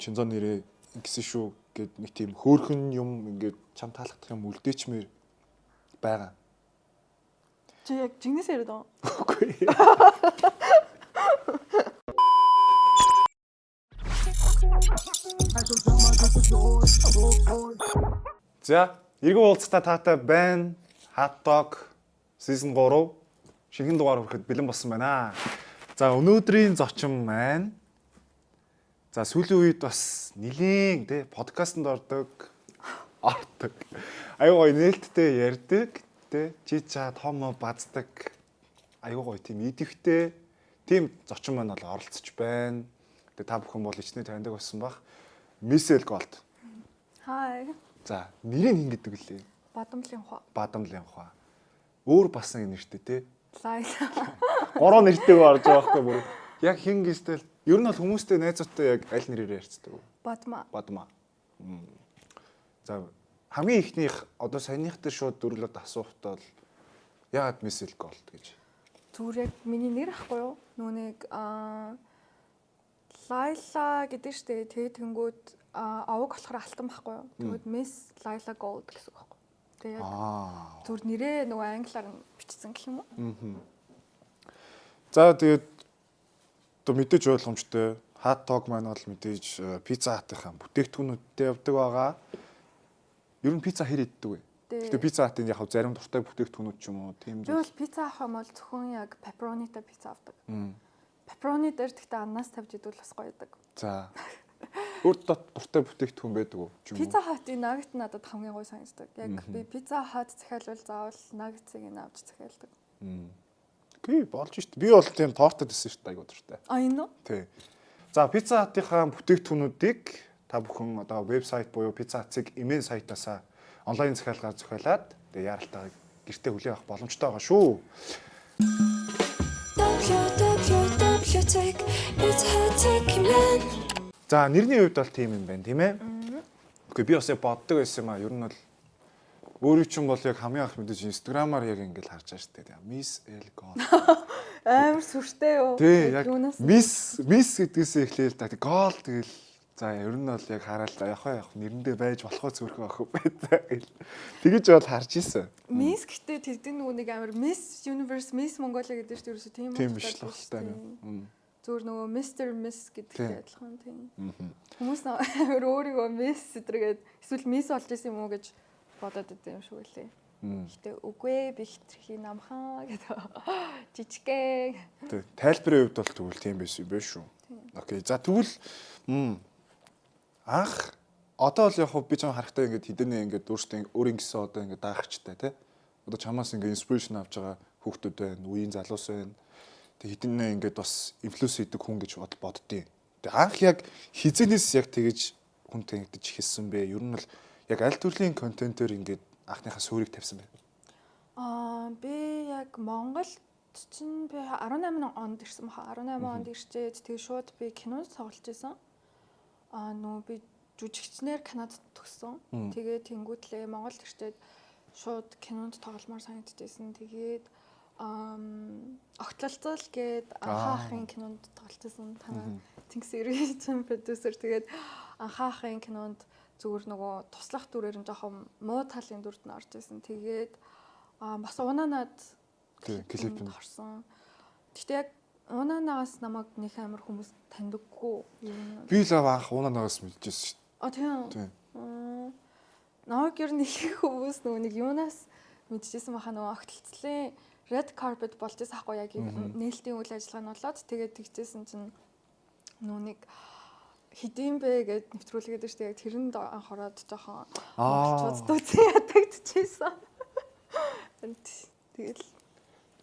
Чинзо нэрээ ингэсэн шүү гэд нэг тийм хөөрхөн юм ингээд чам таалагдах юм үлдээчмээр байгаа. Чи яг жигнэс яриад байгаа. Үгүй. За, эргэн уулзтаа таатай байна. Hot Dog season 3 шинэхэн дугаар хүрэхэд бэлэн болсон байна. За, өнөөдрийн зочин маань за сүүлийн үед бас нилийн тий подкастэнд ордог ордог. Аюу гоё нээлттэй ярьдаг тий чи ча томоо баздаг. Аюу гоё тийм идэвхтэй тийм зочин маань бол оролцож байна. Тэгээ та бүхэн бол ичнэ таньдаг болсон бах. Мисэл Голд. Хай. За, нэрийг хин гэдэг лээ. Бадамлын хоо. Бадамлын хаа. Өөр бас нэг нэртэй тий. Лайла. Гурван нэртэйг орж байгаа байхгүй бүр. Яг хин гэстэл ер нь бол хүмүүстэй найзуудтай яг аль нэрээр ярьцдаг вэ? Бадма. Бадма. Мм. За хамгийн ихнийх одоо саяныхтай шууд дөрлөд асуухтаа бол яагаад Мисэл Голд гэж. Зүгээр яг миний нэр ахгүй юу? Нөгөө нэг Лайла гэдэг штэ. Тэгээ тэнгүүд овог болохоор алтан байхгүй юу? Тэгвэл Miss Lila Gold гэсэн үг байхгүй юу? Тэгээ яг Аа. зүгээр нэрээ нөгөө англиар нь бичсэн гэх юм уу? За тэгээд одоо мэдээж ойлгомжтой. Hot dog маань бол мэдээж пицца хатынхаа бүтээгдэхүүнүүдтэй явдаг байгаа. Ер нь пицца хэр иддэг вэ? Тэ. Гэтэ пицца хатын яг хав зарим дуртай бүтээгдэхүүнүүд ч юм уу тийм Би зүйл. бол пицца авах юм бол зөвхөн яг пепперонитай пицца авдаг. Мм. Пепперони дээр тэгтээ ананас тавьж идвэл бас гоё идэг. За. Өөр дуртай бүтээгдэхүүн байдаг уу? Ч юм уу? Пицца Hut-ийн nugget надад хамгийн гоё санагддаг. Яг би Pizza Hut захиалвал заавал nugget-ыг нь авч захиалдаг. Окей, болж шít. Би бол тийм тортод исэн шít айгуу дуртай. А энэ үү? Тий. За, Pizza Hut-ийнхаа бүтээгдэхүүнүүдийг та бүхэн одоо вебсайт буюу Pizza Hut-ыг имэйл сайтаасаа онлайн захиалгаар зохиолоод тэгээ яаралтайгаа гэртээ хүлээн авах боломжтой байгаа шүү. www.pizzahut.com. За, нэрний хувьд бол тийм юм байна, тийм ээ? Окей, би бас яг боддог байсан юм а. Ер нь бол өөрийн чинь бол яг хамгийн анх мэдээж Instagram-аар яг ингэж харж байгаа шүү дээ. Miss L Gold. Амар сүртэй юу? Тий, яг Юунаас Miss гэдгээсээ эхлээл та гол тэгэл за ер нь бол яг хараал яг яг нэрэндээ байж болох зүрхэн ах байта гэл. Тэгэж бол харж исэн. Miss гэтээ тэдний нөгөө нэг амар Miss Universe, Miss Mongolia гэдэг чинь ерөөсөө тийм Тийм утгатай биш л биш та тийм. нэ. Зүгээр нөгөө Mr. Miss гэдэгтэй Тийм. адилхан тийм. Хүмүүс амар өөрийгөө Miss гэдэргээд эсвэл Miss болж исэн юм уу гэж бодоод идэв юм шиг үлээ. Гэтэ үгүй ээ, би хитрхи намхан гэдэг. Жижигхэн. Тий. Тайлбарын хувьд бол тэгвэл тийм байсан юм байна шүү. Окей. За тэгвэл анх одоо л яг хөө би чам харахтаа ингээд хэдэнэ ингээд өөртөө өөр ингэсэн одоо ингээд даагчтай тий. Одоо чамаас ингээд inspiration авч байгаа хүүхдүүд байна, үеийн залуус байна. Тэг хэдэнэ ингээд бас influence хийдэг хүн гэж боддیں۔ Тэг анх яг хизэнээс яг тэгэж хүн танигдаж эхэлсэн бэ? Ер нь бол яг аль төрлийн контентоор ингээд анхныхаа суурийг тавьсан бэ? Би яг Монголд чинь би 18 онд ирсэн баха. 18 онд ирчээд тэгээ шууд би кинонд тоглож исэн. Нөө би жүжигчнэр Канадад төгссөн. Тэгээ тэнгуүтлээ Монголд ирчээд шууд кинонд тогломоор санагдчихсэн. Тэгээд огтлолцол гээд анхаа ахын кинонд тоглож исэн. Танаа Тэнгис эргэж продюсер тэгээд анхаа ахын кинонд зүгээр нөгөө туслах дүрээр нь жоохон муу талын дүрд нь орж исэн. Тэгээд бас унаанаад Тий, клипэнд. орсон. Гэхдээ яг унаанаас намайг нэг амар хүмүүс таньдаггүй юм. Би л анх унаанаас мэдчихсэн шүү А тийм. дээ. Тий. Намайг ер нь их хүмүүс нөгөө нэг юунаас мэдчихсэн баха нөгөө огтлцлын red carpet болж байсан хгүй яг нээлтийн үйл ажиллагаа нь болоод тэгээд тэгжсэн чинь нөгөө нэг хэдийн бэ гэд нэвтрүүлгээд шүү дээ яг тэрэнд анх ороод жоохон монголчууд дүүцэн ядагдчихсэн. Тэгэл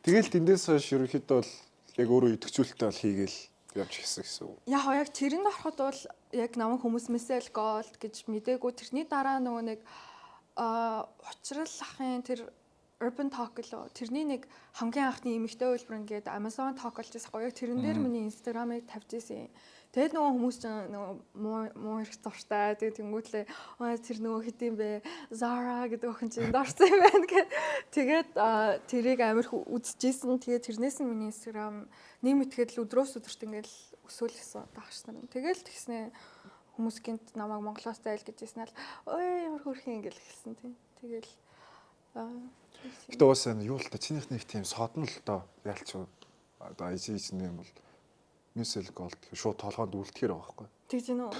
Тэгэл тэндээс хойш ерөнхийдөө бол яг өөрөө идэвхжүүлэлтээ бол хийгээл явж гисэн гэсэн үг. Яг яг тэрэнд ороход бол яг намайг хүмүүс Missel Gold гэж мдээгүй тэрний дараа нөгөө нэг учрал ахын тэр Urban Talk лөө тэрний нэг хамгийн анхны эмэгтэй үйлбэр ингээд Amazon Talk болж байсан гоё яг тэрэн дээр миний Instagram-ыг тавьж исэн. Тэгээд нөгөө хүмүүс чинь нөгөө муу муу хэрэг зуртай. Тэгээд тэнгүүтлээ ой тэр нөгөө хэд юм бэ? Zara гэдэг охин чинь энд орсон юм байна гэд. Тэгээд тэрийг амар их үзчихсэн. Тэгээд тэрнээс нь миний Instagram нэг мэтгээд л өдрөөс өдөрт ингээд өсөөлсөн дагагч нар. Тэгэл тэгснэ Хүмүүс гинт намайг Монголоос зайл гэж хэлсэн л ой ямар хөөрхөн ингээл эхэлсэн тийм. Тэгэл Гэтэ уусаа юу л та чинийх нэг тийм содон л доо ялч одоо IC юм бол Missile Gold гэх шууд толгойд үлдэхэр байгаа байхгүй. Тэгж гин үү?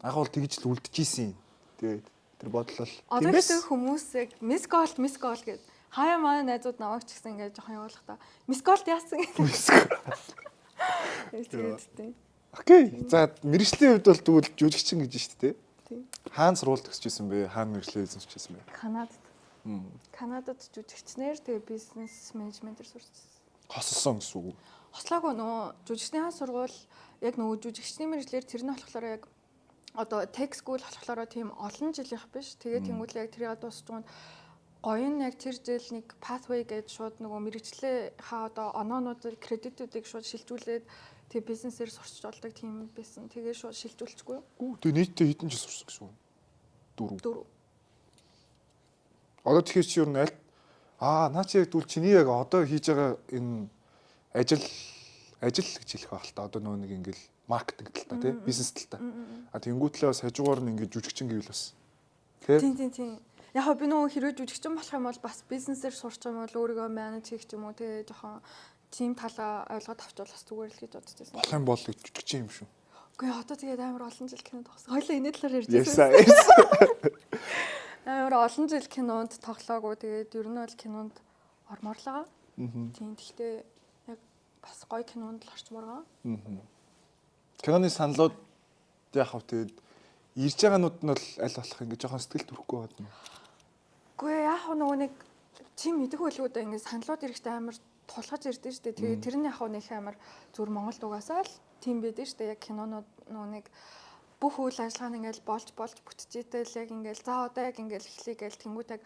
Анх бол тэгж л үлдэжсэн. Тэгээд тэр бодлол Одоо ихтэй хүмүүс яг Miss Gold, Miss Gold гэд хаяа манай найзууд намайг ч гэсэн ингээд жоохон явуулах та. Miss Gold яасан гэдэг. Miss Gold. Тэгээд тийм. Окей. За мэргэжлийн хувьд бол тэгвэл жүжигчин гэж шүү дээ. Тийм. Хаан сургууль төгсөж исэн бэ? Хаан мэргэжлээ эзэмшиж исэн бэ? Канадад. Канадад жүжигчнэр тэгээ бизнес менежментээр сурчсан. Хосолсон гэсэн үг үү? Хослоогүй нөө жүжигчний хаан сургууль яг нөгөө жүжигчний мэргэжлэр тэр нь болохоор яг одоо tech school болохоор тийм олон жилийнх биш. Тэгээ тэнгуүл яг тэрийг дуусч гоё нь яг тэр жил нэг pathway гэж шууд нөгөө мэргэжлээ хаа одоо оноонуудыг кредитүүдийг шууд шилжүүлээд тэгээ бизнесээр сурчж болдог тийм байсан. Тэгээ шууд шилжүүлчихгүй юу? Тэгээ нийтдээ хэдэн жил сурсан гэсэн үг? 4. 4. Одоо тэгэхээр чи юу нь аль наа чи яг тэгвэл чиний яг одоо хийж байгаа энэ ажил ажил гэж хэлэх байх л та. Одоо нөгөө нэг ингээл маркетинг талтай тий, бизнес талтай. А тэнгуүтлээ бас хажуугаар нь ингээд жүжигчин гэвэл бас тий. Тийм тийм тийм. Яг хөө би нөгөө хэрвээ жүжигчин болох юм бол бас бизнесээр сурч юм бол өөрийгөө manage хийх юм уу тий жоохон тийм талаа ойлгоод авчвал бас зүгээр л гэж бодож байсан. Болох юм бол жүжигчин юм шүү. Үгүй одоо тэгээд амар олон жил кино тоглосон. Хоёлаа энэ талаар ярьж байсан. Амар олон жил кинонд тоглоагүй. Тэгээд ер нь бол кинонд ормоор л байгаа. Тийм гэхдээ яг бас гоё кинонд л орчмоор байгаа. Киноны саналууд яг хав тэгээд ирж байгаанууд нь бол аль болох ингэ жоохон сэтгэл төрөхгүй байгаа юм. Үгүй яг нөгөө нэг чи мэдэх байлгүй дээ ингэ саналууд ирэхдээ амар тулгаж ирдэ штэ. Тэгээд тэр нь яг нэг амар зүр Монгол дугаасаа л тийм байдэн штэ. Яг кинонууд нөгөө нэг бүх үйл ажиллагаа нь ингээл болж болж бүтчихээтэл яг ингээл за одоо яг ингээл эхлэе гээл тэнгууд яг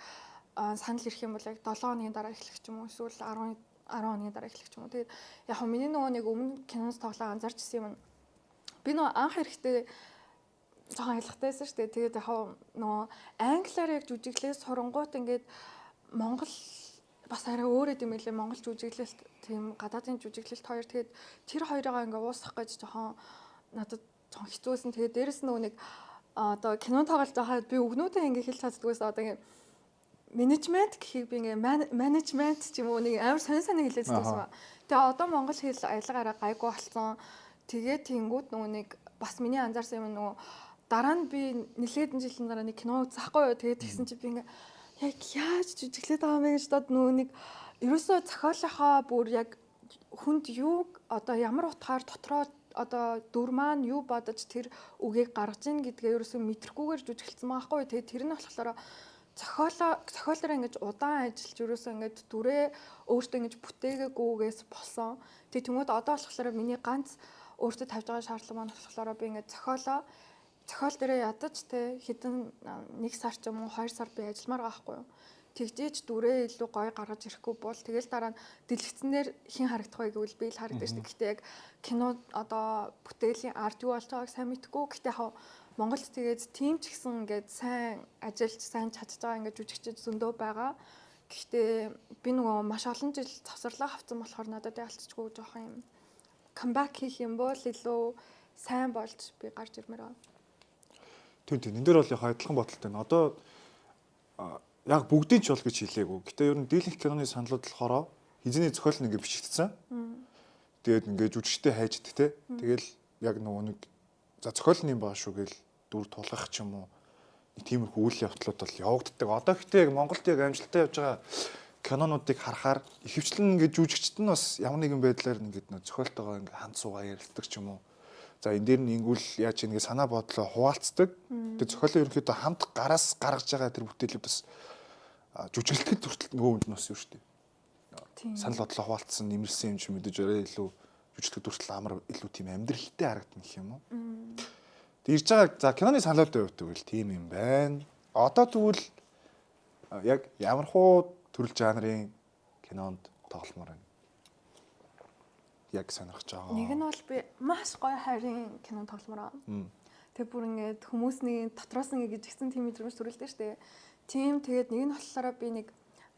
санал ирэх юм бол яг 7 хоногийн дараа эхлэх ч юм уу эсвэл 10 хоногийн дараа эхлэх ч юм уу. Тэгээд яг хөө миний нөгөө нэг өмнө киноос тоглоо анзаарч ирсэн юм. Би нөгөө анх ирэхдээ жоохон аялахтай байсан шүү дээ. Тэгээд яг нөгөө англиар яг жүжиглээ сурангуут ингээд Монгол бас арай өөр юм лээ. Монгол жүжиглэлт тийм гадаадын жүжиглэлт хоёр тэгээд тэр хоёроо ингээ уусгах гэж жоохон надад жоохон хэцүүсэн. Тэгээд дээрэс нь нөгөө нэг одоо кино тоглож байхад би үгнүүдээ ингээ хэлж чаддгүйс одоо ингээ менежмент гэхийг би ингээ менежмент ч юм уу нэг амар сонь сонь хэлээд байсан. Тэгээ одоо монгол хэл аялга арай гайгүй болсон. Тэгээ тэнгууд нөгөө нэг бас миний анзаарсан юм нөгөө дараа нь би нэлээдэн жилийн дараа нэг кино үзсэн байхгүй юу. Тэгээд тэгсэн чи би ингээ яг яаж жүжиглээд байгаа юм бэ гэж бодоод нөгөө нэг ерөөсөө зохиолынхоо бүр яг хүнд юу одоо ямар утгаар дотроо одоо дүр маань юу бодож тэр үгийг гаргаж ийн гэдгээ ерөөсөө мэдрэхгүйгээр жүжиглэсэн байгаа байхгүй юу. Тэгээд тэр нь болохоор зохиолоор ингэж удаан ажиллаж ерөөсөө ингэж дүрээ өөртөө ингэж бүтээгээгүйгээс болсон. Тэгээд тэнгууд одоо болохоор миний ганц өөртөө тавьж байгаа шаардлага маань болохоор би ингэж зохиол дээрээ ядаж те хэдэн нэг сар ч юм уу 2 сар би ажилламаар байгаа байхгүй юу. Тэгжээж дүрээ илүү гоё гаргаж ирэхгүй бол тэгэл дараа нь дэлгэцнээр хэн харагдах вэ гэвэл би л харагдаж шүү дээ. Гэхдээ яг кино одоо бүтээлийн арт юу болж байгааг сайн мэдэхгүй. Гэхдээ яг Монголд тэгээд тийм ч гэсэн ингээд сайн ажиллаж сайн чадж байгаа ингээд жүжигчид зөндөө байгаа. Гэхдээ би нөгөө маш олон жил завсарлаа авсан болохоор надад ялцчгүй жоохон юм comeback хийх юм бол илүү сайн болж би гарч ирмээр байна. Тийм тийм. Энэ дээр бол яг адилхан бодолтой байна. Одоо яг бүгдийн ч бол гэж хэлээгүй. Гэтэ ер нь дийлэнх киноны саналууд болохоор хизээний зохиол нь ингэ бичигдсэн. Тэгээд ингэ жүжигчтэй хайждаг те. Тэгэл яг нөгөө нэг за зохиол нь юм баа шүү гээл дүр тулгах ч юм уу. Нэг тиймэрхүү үйл явдлууд бол явагддаг. Одоо гэтээ яг Монголд яг амжилттай явж байгаа кинонуудыг харахаар ихэвчлэн ингэ жүжигчд нь бас ямар нэгэн байдлаар ингээд нөө зохиолтойгоо ингэ ханд суугаа ярилцдаг ч юм уу. За энэ дээр нь ингүүл яаж ингэ санаа бодлоо хуваалцдаг. Тэгээ зохиолын ерөнхийдөө хамт гараас гаргаж байгаа тэр бүтээлүүд бас жүжиглэхэд хүртэл нөгөө хүнд нь бас юу шүү дээ. Санал бодлоо хуваалцсан, нэмэрсэн юм чи мэдээж арай илүү жүжиглэхэд хүртэл амар илүү тийм амьдралтай харагдана гэх юм уу. Тэг ирж байгаа за киноны саналуудын хувьд тэгвэл тийм юм байна. Одоо тэгвэл яг ямар хуу төрөл жанрын кинонд тогломоор байна? Яг сонирхож байгаа. Нэг нь бол би маш гоё хайрын кино тогломоор байгаа. Тэг бүр ингээд хүмүүс нэг дотроос ингээд гिचгсэн тийм мэдрэмж төрөлдөө штэ. Тийм тэгээд нэг нь болохоор би нэг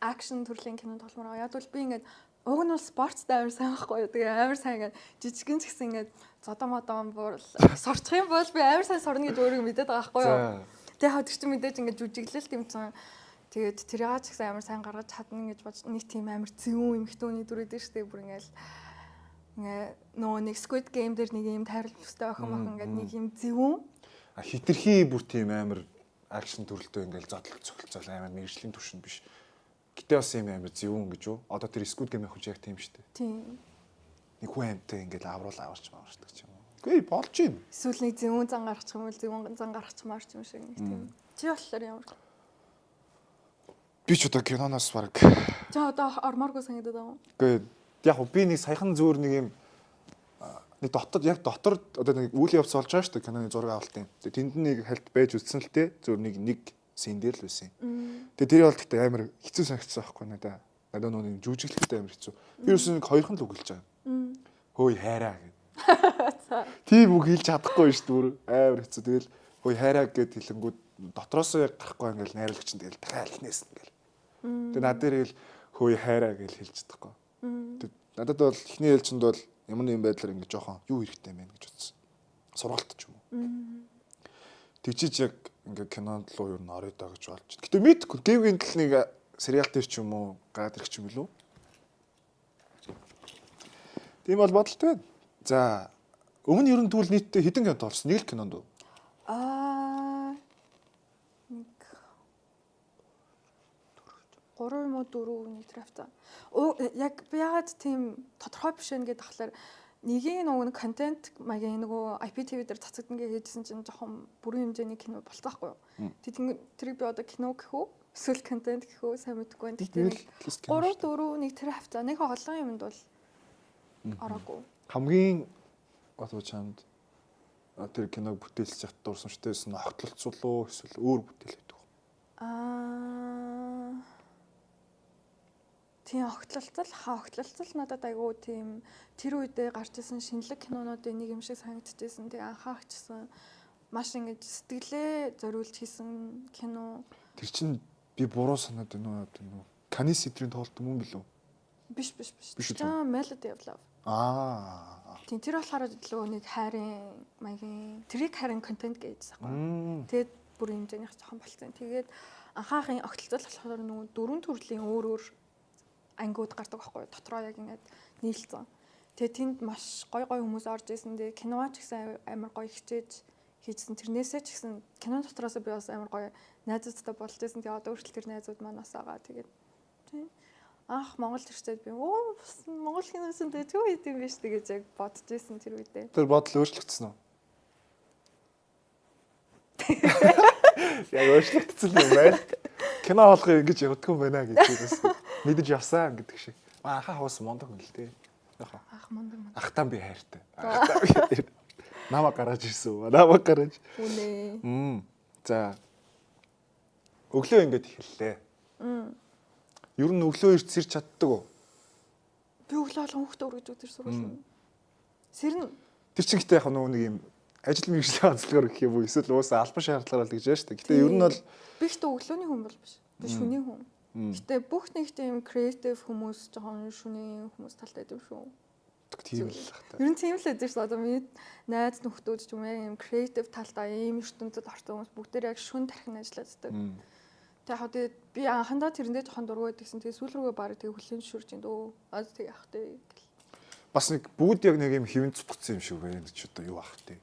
action төрлийн кино тогломоор байгаа. Яг бол би ингээд Уг нь бол спорттой амар сайн байхгүй юу. Тэгээ амар сайн ингээд жижигэн ч гэсэн ингээд зодоо модоо бүр сурчих юм бол би амар сайн сурна гэж өөрийгөө мэдээд байгаа байхгүй юу. Тэгээ хаа тэр чинь мэдээж ингээд жүжиглэлт юм чинь тэгээд тэрийг ч гэсэн амар сайн гаргаж чадна гэж бодож нэг тийм амар зэвүүн эмхтөний дүр өгдөө штэ бүр ингээд ингээ нөгөө нэг Squid Game дээр нэг юм тайрал төстэй охин мохин ингээд нэг юм зэвүүн хитрхи бүр тийм амар акшн төрөлтөө ингээл зодлог цогцол амар мэрэгжлийн түвшинд биш. Гэтэ бас юм амар зөвүүн гэж юу? Одоо тэр Squid Game явах яг тийм шүү дээ. Тийм. Нэг хүн амьтаа ингээл авруул аварч маварчдаг ч юм уу. Үгүй болж байна. Эсвэл нэг зөвүүн зан гаргачих юм бол зөвүүн зан гаргачихмаар ч юм шиг нэг тийм. Чи болохоор ямар? Би ч одоо киноноос баг. Чи одоо ормооргүй санагдаад байгаа юм. Үгүй яг би нэг саяхан зүүр нэг юм нэг дотор яг дотор одоо нэг үйл явц болж байгаа шүү дээ киноны зураг авалтын. Тэгээ тэнд нэг хальт байж үзсэн л те зүүр нэг нэг син дээр л байсан. Тэгээ тэр бол гэхдээ амар хэцүү санагдсан байхгүй надаа. Надад нөгөө нэг жүжиглэхэд амар хэцүү. Би ерөөсөн нэг хоёрхан л үг хэлж байгаа. Хөөе хайраа гэд. Тийм үг хэлж чадахгүй шүү дээ бүр амар хэцүү. Тэгэл хөөе хайраа гэд хэлэнгүүд дотроосоо яг гарахгүй ингээл найруулагч нь тэгэл дахиад эхнээс нь ингээл. Тэгээ над дээр хэл хөөе хайраа гэж хэлж чадахгүй. Тэг надад бол эхний ээлжинд бол ямар нэгэн байдлаар ингэ жоохон юу хэрэгтэй юм бэ гэж бодсон. Сургалт ч юм уу. Тэгжиж яг ингээ кинонд руу юу н орё доо гэж болж. Гэтэ мэдгүй гэвгийн тал нэг сериал дээр ч юм уу гараад ирэх ч юм билүү. Тийм бол бодолтой байна. За өмнө ер нь тэгвэл нийтдээ хэдэн кинонд орсон? Нэг л кинонд уу? Аа нэг 3 юм уу 4 нэг тэр хавцаа. Оо яг би ягаад тийм тодорхой биш вэ гэдэг ахлаар нэгийн нөгөө нэг контент маягийн нөгөө IPTV дээр цацагдана гэж хийжсэн чинь жоохон бүрэн хэмжээний кино болцоохгүй юу. Тэг тэрийг би одоо кино гэх үү? Эсвэл контент гэх үү сайн мэдэхгүй байна. Тэгтээ 3 4 нэг тэр хавцаа нэг олон юмд бол ороогүй. Хамгийн одоо чамд тэр киног бүтээлч яхад дурсамжтай байсан огтлолцуулуу эсвэл өөр бүтээл байдаг уу? Аа Тийм огтлолцол ха огтлолцол надад айгүй тийм тэр үедээ гарч исэн шинэлэг кинонуудын нэг юм шиг санагдчихсэн. Тэгээ анхаагчсан маш ингэж сэтгэлээ зориулж хийсэн кино. Тэр чинь би буруу санаад байна уу гэдэг нүү. Канис эдрийн тоглолт мөн билүү? Биш биш биш. Тэр Melody of Love. Аа. Тийм тэр болохоор илүү нэг хайрын маягийн тэрийг харин контент гэж байгаа. Тэгээд бүр хэмжээнийх жоохон болцсон. Тэгээд анхаахын огтлцол болохоор нөгөө дөрвөн төрлийн өөр өөр ангиуд гардаг байхгүй юу? Дотроо яг ингээд нийлцэн. Тэгээ тэнд маш гой гой хүмүүс орж исэн. Тэгээ киноа ч гэсэн амар гоё хичээж хийжсэн. Тэрнээсээ ч гэсэн кинон дотроос би бас амар гоё найзуудтай болж исэн. Тэгээ одоо хүртэл тэр найзууд маань бас байгаа. Тэгээд тийм анх Монгол төрчөөд би оо бас Монгол киносэн тэгээ юу хийд юм биш гэж яг бодож исэн тэр үедээ. Тэр бодол өөрчлөгдсөн үү? Яг өөрчлөгдсөн юм байна. Кино болгоо ингэж явдгүй юм байна гэж бас мэдэж явсан гэдэг шиг. Анхаа хаваас мундаг хүн л дээ. Ах мундаг мундаг. Ахтаа би хайртай. Ахтаа би. Намаа гаргаж ирсэн. Намаа гаргаж. Үнэ. За. Өглөө ингэж эхэллээ. Ер нь өглөө ирж сэрч чаддаг уу? Би өглөө болгон хүүхдээ өргөж өдөр сургуулна. Сэрнэ. Тэр чинь гэтээ яг нөгөө нэг юм ажил мэргэжлийн онцлогоор гэх юм уу эсвэл уусаа албан шаардлагаар л гэж байна шүү дээ. Гэтэ ер нь бол би ихтэй өглөөний хүн бол биш. Би шөнийн хүн. Гэтэ бүх нэг тийм креатив хүмүүс жоохон шөнийн хүмүүс талтай юм шүү. Тийм л бах та. Ер нь тийм л байдаг шүү. Одоо миний найз нөхдүүд ч юм уу яг юм креатив талдаа ийм ертөнцид орсон хүмүүс бүгдээр яг шүн тархин ажиллаад байдаг. Тэг яг тэгээд би анхандаа тэрэндээ жоохон дургүй байдагсан. Тэгээд сүүл рүүгээ бараг тэг хүлэн зөвшөөрч ин дөө. Аа тэг явах тэ гэл. Бас нэг бүгд яг нэг юм хэвэн цутгцсан юм шиг байна ч одоо юу ах тэ.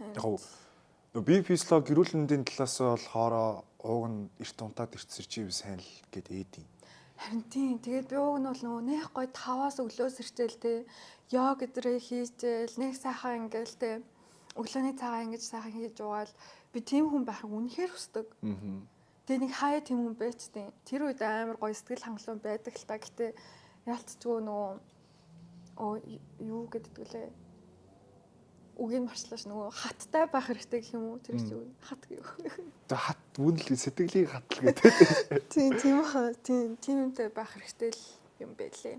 Яг нөө би физиолог гэрүүл мэндийн талаас бол хоороо ууг нь эрт унтаад ирсэн чи юм сайн л гэд ээдийн. Харин тийм. Тэгээд би ууг нь бол нөгөө нэх гой 5-аас өглөө сэрчээл те. Йог гэдрээ хийжээл нэг сайхан ингээл те. Өглөөний цагаан ингэж сайхан хийж угаал би тийм хүн байхыг үнэхээр хүсдэг. Тэгээ нэг хаяа тийм хүн байчтیں۔ Тэр үед амар гоё сэтгэл хангалуун байдаг л та. Гэтэ яалтчгүй нөгөө оо юу гэдэг лээ. Үгийг марчлааш нөгөө хаттай байх хэрэгтэй гэх юм уу? Тэр чинь юу? Хат гэв. Тэгээ хат үн л сэтгэлийг хатл гэдэг. Тийм тийм хаа. Тийм тийм юмтай байх хэрэгтэй л юм байлээ.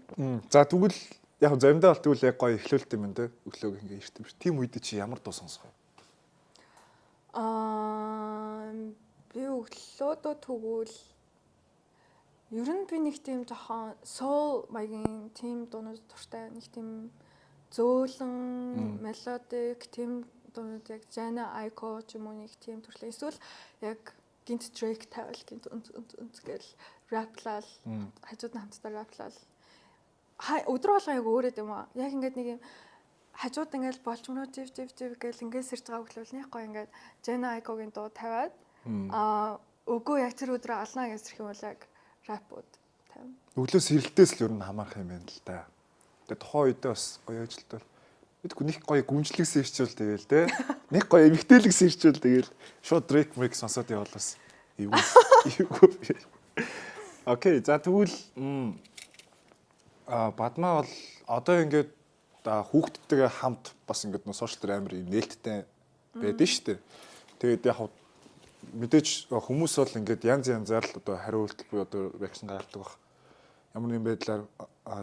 За тэгвэл яг заримдаа бол тэгвэл яг гоё эхлүүлт юм энэ өглөөг ингээ эрт юм шиг. Тийм үед чи ямар дуу сонсох вэ? Аа би өглөөдөө тэгвэл Ер нь би нэг тийм жоохон soul маягийн тийм дуунууд дуртай. Нэг тийм зөөлөн, melodic тийм дуунууд, яг Jhené Aiko ч юм уу, нэг тийм төрлийн. Эсвэл яг гинт Drake тавил, гинт өнц өнц өнц гэл rap лал, хажууд нь хамтдаа rap лал. Өдөр болгон яг өөрөөд юм аа. Яг ингээд нэг юм хажууд ингээд болчмроо жив жив жив гэл ингээд сэрж байгаа хөглөл нэг гоё ингээд Jhené Aiko-гийн дуу тавиад, үгүй, яг тэр өдрөө алнаа гэж сэрх юм бол яг rap ууд тавина. Өглөө сэрэлтээс л ер нь хамаарах юм байна л да. Тэгээ тухайн үедээ бас гоё ажилтал. Мэдгүй, нэг гоё гүнжлэг сэрчвэл тэгэл те. Нэг гоё эмгтээлэг сэрчвэл тэгэл шууд Drake Mike сонсоод явбал бас эвгүй эвгүй. Okay, за, тэгвэл Бадмаа бол одоо ингээд хүүхдтэйгээ хамт бас ингээд нөө social дээр амар юм нээлттэй байдэн шүү дээ. Тэгээд яг мэдээж хүмүүс бол ингээд янз янзаар л одоо хариулт буюу одоо reaction гаргадаг баг. Ямар нэгэн байдлаар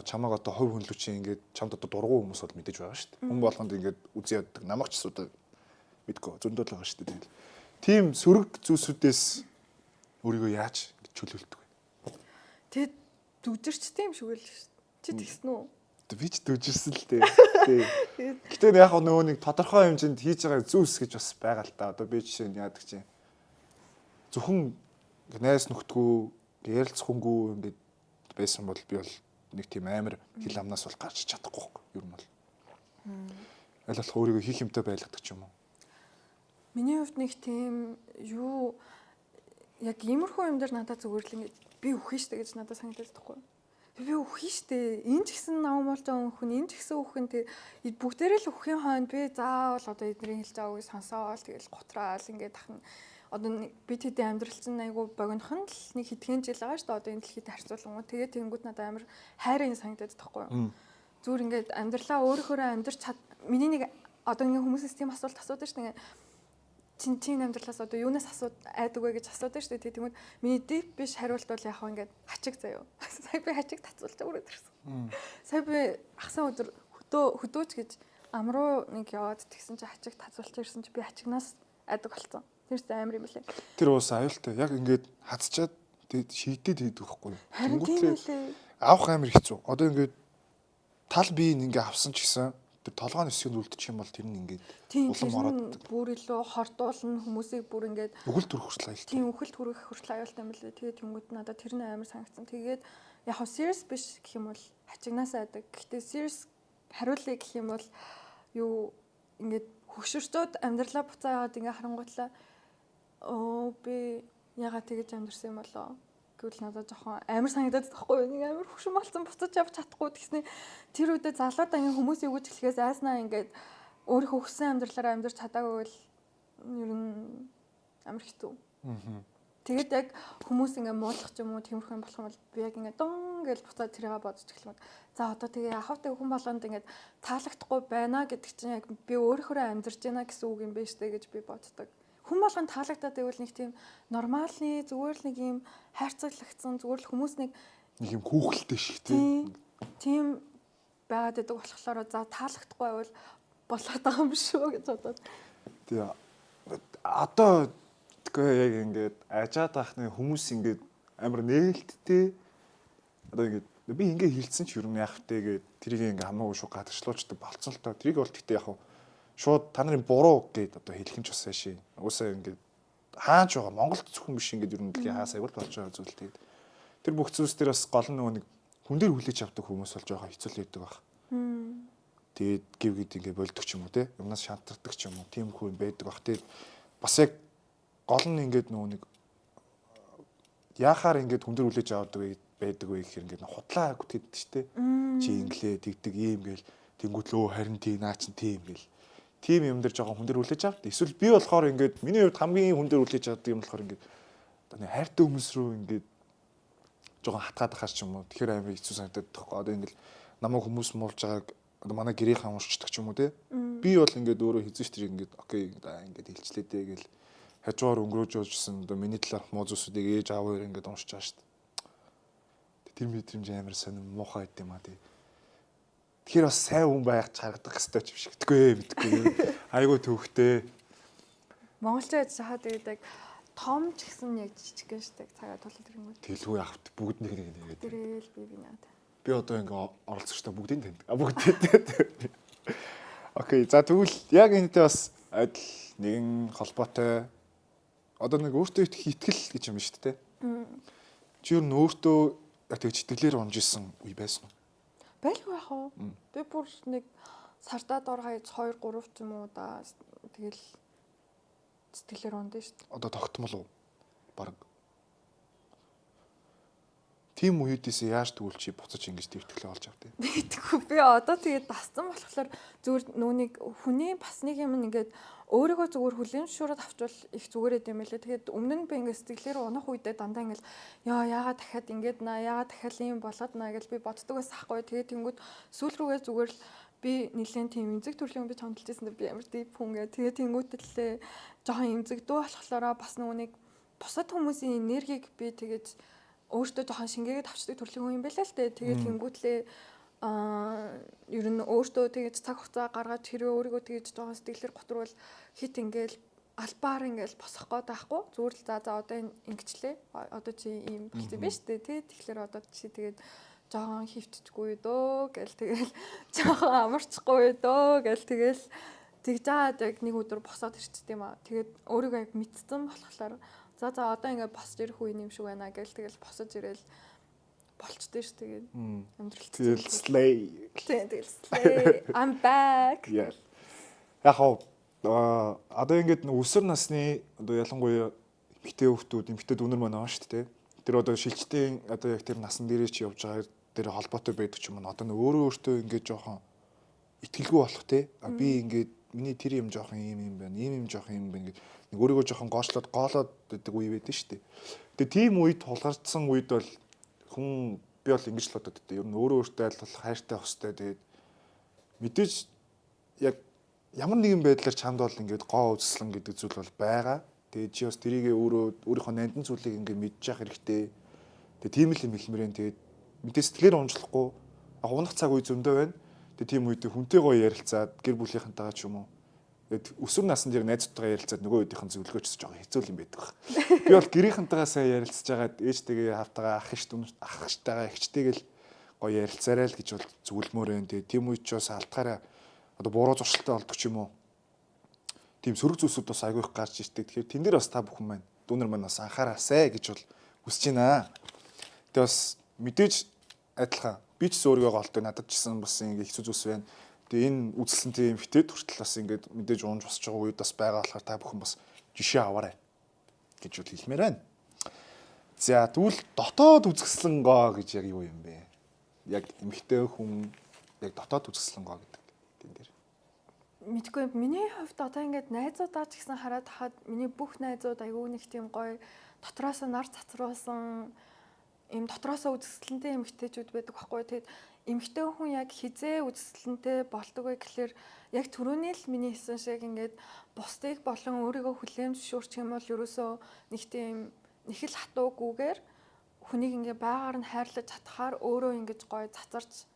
чамааг одоо хувь хүн лүү чи ингээд чамд одоо дургу хүмүүс бол мэдээж байгаа шүү дээ. Хүн болгонд ингээд үзий яддаг. Намайг ч одоо мэдгүй зөндөл байгаа шүү дээ. Тэгэл тийм сөрөг зүйлсүүдээс өөрийгөө яаж чөлөөлдөг вэ? Тэгээд дүжирчтэй юм шиг л шүү дээ. Чи тэгсэн үү? Би ч дүжирсэн л дээ. Тий. Гэтэ яг нөгөө нэг тодорхой хэмжээнд хийж байгаа зүйлс гэж бас байгаа л та. Одоо би жишээ нь яадаг чинь зөвхөн найз нөхдгүү, ярилцах хүнгүй ингээд байсан бол би бол нэг тийм амар хил амнаас бол гарч чадахгүй байхгүй ер нь бол. Аль болох өөрийгөө хийх юмтай байлгадаг ч юм уу. Миний хувьд нэг тийм юу, яг иймэрхүү юм дээр надад зүгээр л ингээд би үхэн штэ гэж надад санагдаад байхгүй. Би үхэн штэ. Энэ ч гэсэн нам болж байгаа хүн, энэ ч гэсэн үхэн, тэг бүгдээрээ л үхийн хойно би заавал одоо эдний хэлж байгааг сонсоол, тэгэл гутраал ингээд тахна. Одоо би тэдний амьдрал чинь айгу богинохон л нэг хэдхэн жил байгаа шүү дээ. Одоо энэ дэлхийд харьцуулангуй. Тэгээд тэнгууд надад амар хайрын санагдаад байхгүй юу. Зүгээр ингээд амьдралаа өөрөөхөөрөө амьдрч чад, миний нэг одоо ингээд хүмүүсээс тийм асуулт асуудаг шүү дээ. Чин чин амьдралаас одоо юунаас асууд айдаг вэ гэж асуудаг шүү дээ. Тэгмэд миний deep биш хариулт бол яг ингээд хачиг заяо. Сая би хачиг татсуулж өрөөд ирсэн. Сая би хагас өдөр хөдөө хөдөөч гэж ам руу нэг яваад тэгсэн чи хачиг татсуулж ирсэн чи би хачигнаас айдаг болсон. Тэр чинь амар юм лээ. Тэр уус аюултай. Яг ингээд хацчаад тэгээд шийдээд хийдэг байхгүй юу? Харин тийм лээ. Авах амар хэцүү. Одоо ингээд тал бие ингээ авсан ч гэсэн тэр толгойн хэсгийг үлдчих юм бол тэр нь ингээд улам ороод бүр илүү хордуулна хүмүүсийг, бүр ингээд үхэл төрөх хүртэл аюултай. Тийм, үхэл төрөх хүртэл аюултай юм лээ. Тэгээд тэнгууд надад тэр нь амар санагдсан. Тэгээд яг хоо serious биш гэх юм бол хачигнаас айдаг. Гэхдээ serious хариулъя гэх юм бол юу, ингээд хөгшөрчөөд амьдралаа буцаа яваад ингээ харангуйтлаа оо, би ягаад тэгэж амьдэрсэн юм болоо гэвэл надад жоохон амар санагдаад байхгүй юу? Нэг амар хөгшин болсон, буцаж явж чадахгүй гэсний тэр үедээ залуудаа ингээ хүмүүс юу гэж хэлэхээс айснаа ингээд өөрийнхөө хүссэн амьдралаараа амьдарч чадаагүй бол ер нь амар хэцүү. Тэгээд яг хүмүүс ингээ муулах ч юм уу, тиймэрхүү юм болох юм бол би яг ингээ дун гэж буцаад тэрийг бодож эхлэх юм. За, одоо тэгээ яхавтай хүн болгонд ингээд таалагдахгүй байна гэдэг чинь яг би өөрөөхөө амьдарч байна гэсэн үг юм байна штэ гэж би боддог. Хүн болгонд таалагдаад байвал нэг тийм normal ны зүгээр л нэг юм хайрцаглагдсан, зүгээр л хүмүүс нэг нэг юм хүүхэлтэй шиг тийм тийм байгаад байдаг болохоор за, таалагдахгүй байвал болоод байгаа юм шүү гэж бодоод. Тэгээ одоо тэгэхгүй яг ингээд ажаад байх нэг хүмүүс ингээд амар нээлттэй, одоо ингээд би ингээ хилцсэн ч ер нь яах вэ гээд тэрийг ингээ хамаагүй шууд гадагшлуучдаг болцсон л тоо. Тэрийг бол гэхдээ яг шууд та нарын буруу гээд одоо хэлэх нь ч бас сайшээ. Угсаа ингээд хааж байгаа Монголд зөвхөн биш, ингээд ер нь дэлхийн хаа сайгуул болж байгаа зүйл. Тэгээд тэр бүх зүйлс дээр бас гол нь нөгөө нэг хүн дээр хүлээж авдаг хүмүүс бол жоохон хэцүү л байдаг баг. Тэгээд гів гэд ингээ болдог ч юм уу те. Юмнаас шантардаг ч юм уу. Тийм хүү юм байдаг баг. Тэгээд бас яг гол нь ингээд нөгөө нэг яахаар ингээд хүн дээр хүлээж авдаг байдаг вэ гэхээр ингээд худлаа гүтгэдэг шүү дээ. Чи инглээ тэгдэг ийм гээл тэнгуут лөө харин тий наа чин тийм гээл тийм юм дээр жоохон хүн дээр хүлээж авд. Эсвэл би болохоор ингээд миний хувьд хамгийн хүн дээр хүлээж авдаг юм болохоор ингээд одоо нэг хайртай хүмүүс рүү ингээд жоохон хатгаад ахаар ч юм уу. Тэгэхээр амар хэцүү санагдаад байхгүй. Одоо ингээд намайг хүмүүс муулж байгааг одоо манай гэрийнхаа уншчихдаг ч юм уу те. Би бол ингээд өөрөө хэзээ ч тэр ингээд okay, ингээд хэлчлээ дээ гэл хажуугаар өнгөрөөж явжсэн одоо миний талаарх муу зүйлсүүдийг ээж аав хоёр ингээд уншиж байгаа шүү дээ. Тэр мэдрэмж амар сонир муухай байд юм а тий. Тэгэхээр бас сайн хүн байх чаргадаг хэвээр ч юм шиг. Мэдгүй мэдгүй. Айгуу төвхтэй. Монголчууд шахаад тэгээд яг Том ч гэсэн яг жижигхэн штэ цагаа тулаад ирэнгүүт. Тэлгүй авт бүгд нэг нэг нэгээд. Тэрэл би бинаа. Би одоо ингээ оролцогчтой бүгдийг таньдаг. А бүгдийг таньдаг. Окей. За, тэгвэл яг энэтэй бас адил нэгэн холбоотой одоо нэг өөртөө итгэх итгэл гэж юм шүү дээ. Чи ер нь өөртөө яг тэгж итгэлээр унж исэн үе байсан уу? Байлгүй яах вэ? Би бүр нэг сардаа дор хаяж 2 3 ч юм уу да, тэгэл сэтгэлээр ундаа шүү дээ. Одоо тогтмол уу? Бараг. Тийм үеэдээс яаж тэгвэл чи буцаж ингэж итгэлээ олж авдээ? Мэдгүй, би одоо тэгээд дассан болохоор зүгээр нүуник хүний бас нэг юм ингээд өөрийгөө зүгээр хүлээн зөвшөөрөөд авчвал их зүгээр эд юм байлээ. Тэгээд өмнө нь би ингээд сэтгэлээр унах үедээ дандаа ингээд яа, яагаад дахиад ингээд наа, яагаад дахиад ийм болоод наа гэж би боддог байсан хгүй. Тэгээд тэнгүүд сүүл рүүгээ зүгээр л би нэлээд тийм эмзэг төрлийн, би чамд хэлжсэн, би амар deep хүн гэ. Тэгээд тэнгүүтлээ жоохон эмзэг дүү болохлоороо бас нүуник бусад хүмүүсийн энергийг би тэгэж өөртөө жоохон шингээгээд авчдаг төрлийн хүн юм байлаа л дээ. Тэгээд тэнгүүтлээ ер нь өөртөө тэгэж цаг хугацаа гаргаж, хэрвээ өөрийгөө тэгэж жоохон сэтгэлээр гутруул хит ингээл албаар ингээл босох гээд байхгүй. Зүгээр л за за, одоо ингэчлээ. Одоо чи ийм болсон юм байна шүү дээ. Тэ, тэгэхээр одоо чи тэгээд жоохон хөвтчихгүй дөө гэл, тэгэл жоохон амарчихгүй дөө гэл, тэгэл тэгж жаад яг нэг өдөр босоод ирчихдээ юм аа. Тэгээд өөрийгөө яг мэдсэн болохоор за за, одоо ингээд босч ирэх үе юм шиг байна гэл, тэгэл босож ирээл болчтой ш, тэгээд амьдралт. Тэгэл slay. Тийм, тэгэл slay. I'm back. Yeah. Яг хоо одоо ингээд нэг өсвөр насны одоо ялангуяа эмэгтэй хүүхдүүд, эмэгтэй дүүнер маань байгаа шүү дээ. Тэр одоо шилжтийн одоо яг тэр насан дээрээ чи явж байгаа тэр холбоотой байдаг ч юм уу. Одоо нэг өөрөө өөртөө ингээд жоохон итгэлгүй болох те. А би ингээд миний тэр юм жоохон ийм юм байна, ийм юм жоохон юм байна гэд нэг өөрийгөө жоохон гоочлоод гоолоод байдаг үе байдаг шүү дээ. Тэгээ тийм үед тулгарчсан үед бол хүн, би бол ингэж л бодод дээ. Ер нь өөрөө өөртөө аль болох хайртай байх хэвээр. Тэгээд мэдээж яг ямар нэгэн байдлаар чамд бол ингээд гоо үзэсгэлэн гэдэг зүйл бол байгаа. Тэгээд чи бас тэрийгээ өөрөө өөрийнхөө нандин зүйлийг ингээд мэдчих хэрэгтэй. Тэгээд тийм л юм хэлмээрэн. Тэгээд мэдээ сэтгэлээр унжлахгүй, унах цаг үе зөндөө байна. Тэгээд тийм үед хүнтэй гоё ярилцаад, гэр бүлийнхэнтэйгээ ч юм уу. Тэгээд өсвөр наснд яг найзуудтайгаа ярилцаад нөгөө үеийнхэн зөвлөгөөч жоохон хэцүү юм байдаг баг. Би бол гэрийнхэнтэйгээ сайн ярилцж байгаад ээжтэйгээ, хавтайгаа, ах иш ах эгчтэйгээ, эгчтэйгээ л гоё ярилцаарай л гэж бол зөвлөмөр байна. Тэгээд тийм үед ч бас алдгаараа одоо буруу зуршилтай болдог ч юм уу. Тийм сөрөг зүйлсүүд бас айгүй их гарч ирдэг. Тэгэхээр тэн дээр бас та бүхэн маань, дүүнер маань бас анхаараасай гэж бол хүсэж байна. Тэгээ бас мэдээж адилхан би ч өөрийгөө голдог, надад ч гэсэн бас ингэ хэцүү зүйлс байна. Тэгээ энэ үзэсгэлэнтэй эмэгтэйд хүртэл бас ингээд мэдээж унж босч байгаа үед бас байгаа болохоор та бүхэн бас жишээ аваарай гэж бол хэлмээр байна. За, тэгвэл дотоод үзэсгэлэн гоо гэж яг юу юм бэ? Яг эмэгтэй хүн яг дотоод үзэсгэлэн гоо гэдэг тэн дээр. Мэдгүй, миний хувьд одоо ингээд найзуудаа ч гэсэн хараад хахад миний бүх найзууд айгүй нэг тийм гоё дотроосоо нар цацруулсан ийм дотроосоо үзэсгэлэнтэй эмэгтэйчүүд байдаг байхгүй. Тэгээд эмэгтэй хүн яг хизээ үзэсгэлэнтэй болдог вэ гэхлээр яг түрүүний л миний хэлсэн шиг ингээд бусдыг болон өөрийгөө хүлээн зөвшөөрчих юм бол ерөөсөө нэг тийм нэг л хатуугүйгээр хүнийг ингээ байгаар нь хайрлаж чадхаар өөрөө ингэж гоё цацарч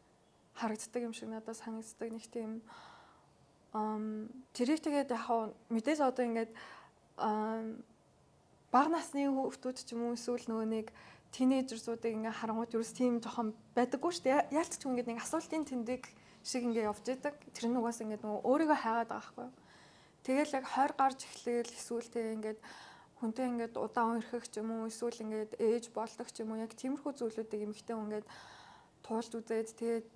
харагддаг юм шиг надад санагддаг, нэг тийм тэрийг. Тэгээд яг мэдээж одоо ингээд бага насны хүүхдүүд ч юм уу, эсвэл нөгөө нэг тинейжерсуудыг ингээ харангуут ерөөс тийм жоохон байдаггүй шүү дээ. Яалт ч ингээд нэг асуултын тэмдэг шиг ингээ явж идэг. Тэр нь угаас ингээд нөгөө өөрийгөө хайгаад байгаа байхгүй юу. Тэгэл яг 20 гарч эхлээл эсвэл тэг ингээд хүнтэй ингээд удаан өрхөх ч юм уу, эсвэл ингээд ээж болдог ч юм уу, яг тиймэрхүү зүйлүүдийг эмэгтэй хүн ингээд туулж үзээд, тэгээд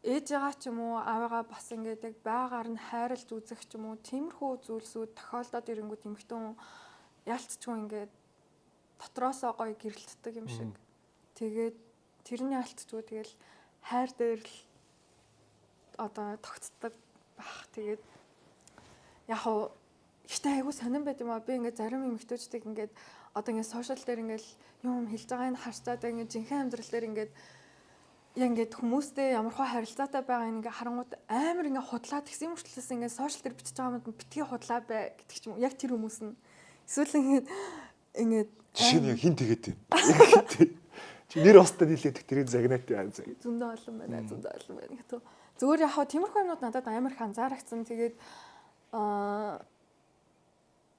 ээжээгаа ч юм уу, аавыгаа бас ингээд яг байгаар нь хайрлаж үзэх ч юм уу, тиймэрхүү зүйлсүүд тохиолдоод ирэнгүүт эмэгтэй хүн яалтчгүй ингээд дотроосоо гоё гэрэлтдэг юм шиг. Тэгээд тэрний алтчгүй тэгэл хайр дээр л одоо тогтдог бах. Тэгээд яг хуу ихтэй айгу сонирн байд юм аа. Би ингээд зарим эмэгтэйчдийг ингээд одоо ингээд сошиал дээр ингээд юм хэлж байгааг нь харчаад, ингээд жинхэнэ амьдрал дээр ингээд яг ингээд хүмүүстэй ямар хөө харилцаатай байгаа ингээд харангууд амар ингээд худлаа тэгсэн юм мөртлөөс ингээд сошиал дээр бичиж байгаа юмд битгий худлаа бай гэдэг ч юм уу. Яг тэр хүмүүс нь эсвэл ингээд Жишээ нь яг хин тэгээд юм. Чи нэр устай нийлээдэг тэрийг загнаатай. Зөндөө олон байна, зөндөө олон байна гэдэг. Зүгээр яг хаа тиймэрхүү юмнууд надад амар их анзаарагцсан. Тэгээд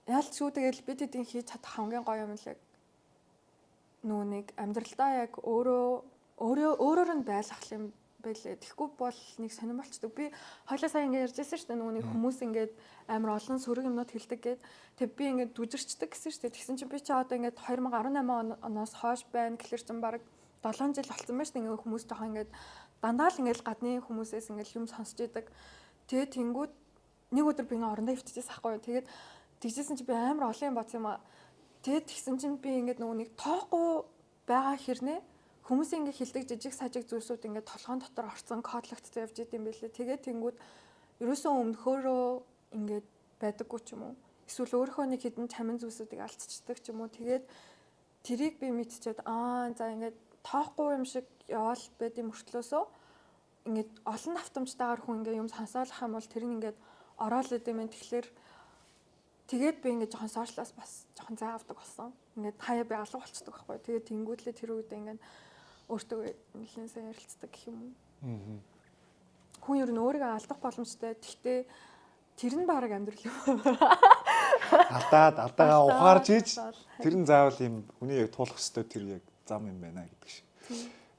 Яалчгүй тэгэл бид хэдийн хийж чадах хамгийн гоё юм л яг нөгөө нэг амьдралдаа яг өөрөө өөрөө өөрөөр нь байлгах юм байлээ. Тэгэхгүй бол нэг сонирн болчдөг. Би хойлоо сая ингэ ярьжсэн шүү дээ. Нөгөө нэг хүмүүс ингээд амар олон сөрөг юмнууд хэлдэг гээд тэг би ингээд дүжирчдэг гэсэн шүү дээ. Тэгсэн чинь би чи одоо ингээд 2018 оноос хойш байна гэхэлэр чинь баг 7 жил болсон байна шүү дээ. Ингээд хүмүүс жоохон ингээд дандаа л ингээд гадны хүмүүсээс ингээд юм сонсч идэг. Тэгээд тэнгууд нэг өдөр би ингээд орондоо өвтчихсэн ахгүй юу. Тэгээд тэгжсэн чи би амар олон юм бодсон юм аа. Тэгээд тэгсэн чинь би ингээд нөгөө нэг тоохгүй байгаа хэрнээ хүмүүсийн ингээд хилдэг жижиг сажиг зүйлсүүд ингээд толгоон дотор орцсон кодлогдсон явж идэм билээ. Тэгээд тэнгууд ерөөсөө өмнөхөөрөө ингээд байдаггүй ч юм уу. Эсвэл өөрийнхөө нэг хідэн чамин зүйлсүүдийг алдчихдаг ч юм уу. Тэгээд тэрийг би мэдчихэд аа за ингээд тоохгүй юм шиг яваал байд юм мөртлөөсөө ингээд олон давтамжтайгаар хүн ингээд юм сонсоолох юм бол тэр нь ингээд ороод идэм юм. Тэгэхээр тэгээд би ингээд жоохон сошиалаас бас жоохон зай авдаг болсон. Ингээд хаяа би алга болчдөг байхгүй. Тэгээд тэнгүүтлээ тэр үед ингээд өөртөө нэлээд сайн ярилцдаг гэх юм уу. Хүн ер нь өөрийгөө алдах боломжтой. Тэгтээ тэр нь баг амьдрал юм. Алдаад алдаагаа ухаарч иж тэр нь заавал юм хүний яг туулах ёстой тэр яг зам юм байна гэдэг шиг.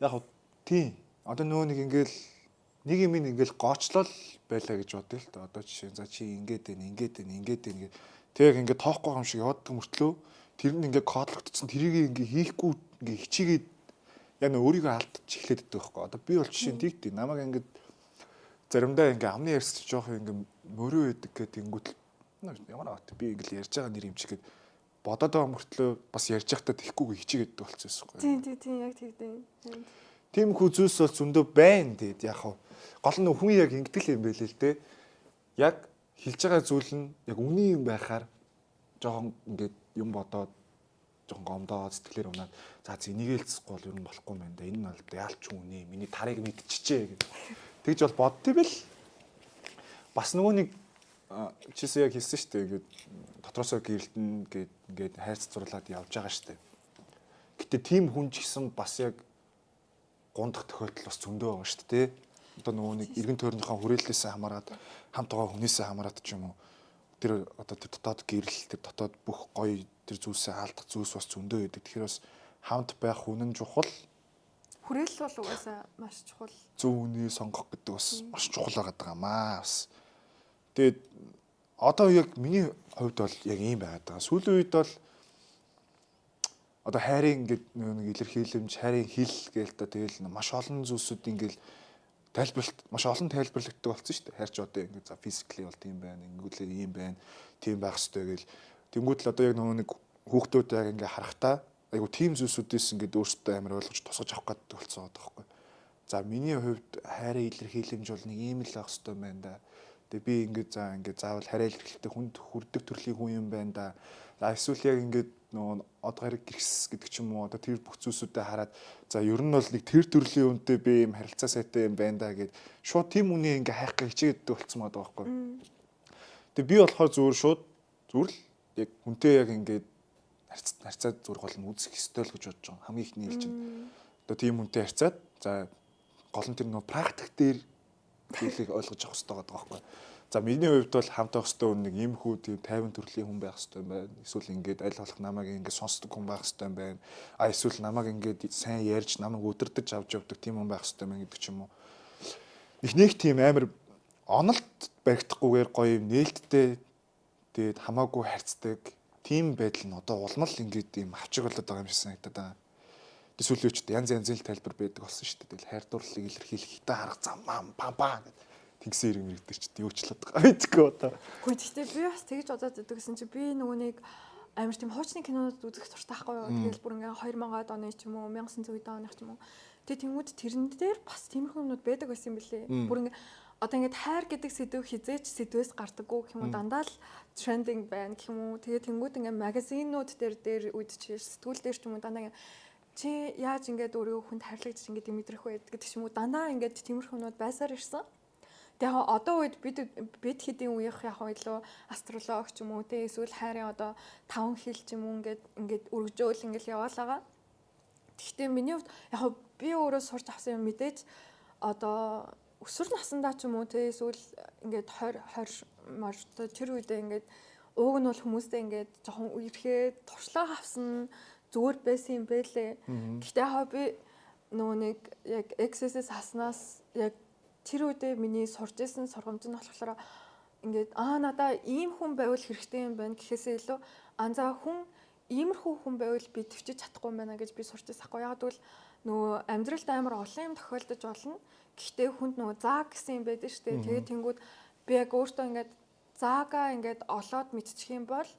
Яг хөө тийм. Одоо нөө нэг ингээл нэг юм ингээл гоочлол байлаа гэж бодъё л да. Одоо жишээ за чи ингээд байна, ингээд байна, ингээд байна гэх. Тэг ингээд тоохгүй юм шиг яваад мөртлөө тэр нь ингээд кодлогдсон тэрийг ингээд хийхгүй ингээд хичээгээд яг нөө өөрийгөө алдчих эхлээд байдаг байхгүй. Одоо би бол жишээ нь тийгтэй. Намайг ингээд заримдаа ингээд амны ярьсч жоох ингээд мөрөө байдаг гэдэг тэнгүүтэл ямар авт би ингээд ярьж байгаа нэр юм чи гэд бодоод байгаа мөртлөө бас ярьж байхдаа тэхгүйгээ хичээгээд болсон юм байна. Тийм тийм тийм яг тэгдэв. Тийм хүү зүйлс бол зөндөө байна тэгэд яг хав. Гол нь хүн яг ингэдэг юм байл л дээ. Яг хэлж байгаа зүйл нь яг үний юм байхаар жоохон ингээд юм бодоод жоохон гомдоод сэтгэлээр унаад за энийгээ хэлцэхгүй бол ер нь болохгүй юм байна да. Энэ нь бол яалч үний миний тарыг мэдчихжээ гэх. Тэгж бол бодд юм бэл. Бас нөгөө нэг чисээ яг хэлсэн шүү дээ. Ингээд дотроосоо гэрэлтэн гээд ингээд хайрц зурлаад явж байгаа шүү дээ. Гэтэ тийм хүн ч гэсэн бас яг гундах тохиолдол бас зөндөө байгаа шүү дээ. Одоо нөгөө нэг эргэн тойрныхоо хүрээллээсээ хамаарат хамт байгаа хүнээсээ хамаарат ч юм уу. Тэр одоо тэр дотоод гэрэл тэр дотоод бүх гоё тэр зүйлсээ алдах зүйлс бас зөндөө байдаг. Тэгэхээр бас хамт байх хүн нь чухал. Хүрээлэл бол угаасаа маш чухал. Зөв үнийг сонгох гэдэг бас маш чухал байгаа маа бас. Тэгээд одоо яг миний хувьд бол яг ийм байгаад байгаа. Сүүлийн үед бол одоо хайрын ингээд нэг илэрхийлэмж, хайрын хил гээл та тэгэл маш олон зүйлсүүд ингээд тайлбарлалт маш олон тайлбарлагддаг болсон шүү дээ. Хайрч одоо ингээд за физикли бол тийм байна, ингэүүлээ ийм байна, тийм байх хэрэгтэй гээл. Тэнгүүд л одоо яг нөгөө нэг хүүхдүүд яг ингээд харахтаа айгу тийм зүйлсүүдээс ингээд өөрсдөө амар ойлгож тусгаж авах гэдэг болсон байгаа байхгүй. За миний хувьд хайрын илэрхийлэмж бол нэг ийм л байх хэрэгтэй байна да. Тэгээ би ингээд за ингээд заавал хараа илэрхийлэлтэй хүнд хүрдэг төрлийн хүн юм байна да. За эсвэл яг ингээд нөгөө од гариг гэрхс гэдэг ч юм уу одоо тэр бүх зүйлсүүдэд хараад за ер нь бол нэг тэр төрлийн хүнтэй би юм харилцаа сайтай юм байна да гэд шууд тийм үний ингээ хайх гэж хичээдэг болцсон байгаа байхгүй. Тэгээ би болохоор зүгээр шууд зүгээр л яг хүнтэй яг ингээд харьцаад зүгээр гол нь үзэх ёстой л гэж бодож байгаа. Хамгийн ихний хэл чинь одоо тийм хүнтэй харьцаад за гол нь тэр нөгөө практик дээр зүйлийг ойлгож авах хэрэгтэй байгаа байхгүй. За миний хувьд бол хамт байх хэрэгтэй хүн нэг иймхүү тийм тайван төрлийн хүн байх хэрэгтэй юм байна. Эсвэл ингээд аль болох намайг ингээд сонсдог хүн байх хэрэгтэй юм байна. А эсвэл намайг ингээд сайн ярьж намайг өдөрдөж авч явдаг тийм хүн байх хэрэгтэй юм гэдэг ч юм уу. Их нэг тийм амар онолт баригдахгүйгээр гоё юм нээлттэй тэгээд хамаагүй харьцдаг тийм байдал нь одоо улмал ингээд ийм авчиг болоод байгаа юм шиг санагдаад байгаа. Тэг сүүлийн үед янз янзын тайлбар байдаг болсон шүү дээ. Тэгэл хайр дурлалыг илэрхийлэх хитэ арга зам пам пам гэдэг тэнгисийн ирэг мэрэг дээр ч юучлаад байгаа мэдгүй одоо. Үгүй гэхдээ би бас тэгж бодоод байдаг гэсэн чи би нөгөө нэг амар тийм хуучны кинонууд үзэх дуртай байхгүй юу. Тэгэл бүр ингээ 2000-аад оны ч юм уу 1900 оных ч юм уу. Тэгээ тэнгууд тэрэн дээр бас тиймэрхүү юмнууд байдаг байсан юм билээ. Бүр ингээ одоо ингээд хайр гэдэг сэдв хизээч сэдвээс гардаггүй гэх юм уу дандаа л трендинг байна гэх юм уу. Тэгээ тэнгууд ингээ магазинууд дээр дээр үед чи сэтгүүл дээр ч юм уу дандаа ингээ чи яаж ингээд өөрийгөө хүнд хайрлагдчих ингээд мэдрэх вэ гэдэг ч юм уу дандаа ингээд тиймэрхүү юмнууд байсаар ирсэн. Тэгээ яг одоо үед бид хэдийн үеийнх яг илүү астролог ч юм уу те эсвэл хайрын одоо таван хил ч юм уу ингээд ингээд өргөжөөл ингээд яваалаа. Гэхдээ миний хувьд яг би өөрөө сурч авсан юм мэдээж одоо өсвөр насндаа ч юм уу те эсвэл ингээд 20 20 мар тэр үедээ ингээд Ууг нь бол хүмүүстэй ингээд жоохон үерхээ туршлага авсан зүгээр байсан юм бэлээ. Гэхдээ яхаа би нөгөө нэг яг XS-с хаснаас яг тэр үедээ миний сурж исэн сургамж нь болохоор ингээд надаа ийм хүн байвал хэрэгтэй юм байна гэхээсээ илүү анзаа хүн иймэрхүү хүн байвал би төвчж чадахгүй юм байна гэж би сурч байсан хгүй. Яг тэгвэл нөгөө амьдралд амар олон юм тохиолдож болно. Гэхдээ хүнд нөгөө заа гэсэн юм байдаг шүү дээ. Тэгээд тэнгууд би яг өөртөө ингээд заагаа ингээд олоод мэдчих юм бол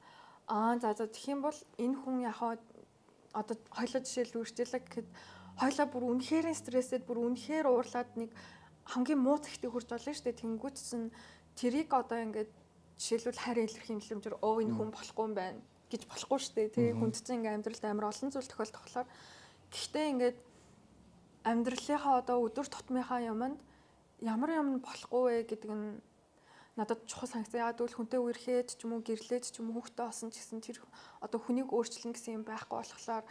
за за тэгэх юм бол энэ хүн яхаа одоо хоёлоо жишээл үржээлэг гэхэд хоёлоо бүр үнэхээр стрессэд бүр үнэхээр уурлаад нэг хамгийн муу цагтыг хүрч болно шүү дээ. Тэнгүүд чинь тэрийг одоо ингээд жишээлбэл хайр илэрхийлэмжээр өө энэ хүн болохгүй юм байна гэж болохгүй шүү дээ. Тэгээ хүнд чинь ингээд амьдралд амар олон зүйл тохиолдох болохоор гэхдээ ингээд амьдралынхаа одоо өдөр тутмынхаа юмд ямар юм болохгүй вэ гэдэг нь надад чухал санагдсан. Яг гэвэл хүнтэй үерхэд ч юм уу гэрлээд ч юм уу хүүхдээ олсон ч гэсэн тэр одоо хүнийг өөрчлөн гэсэн юм байхгүй болохоор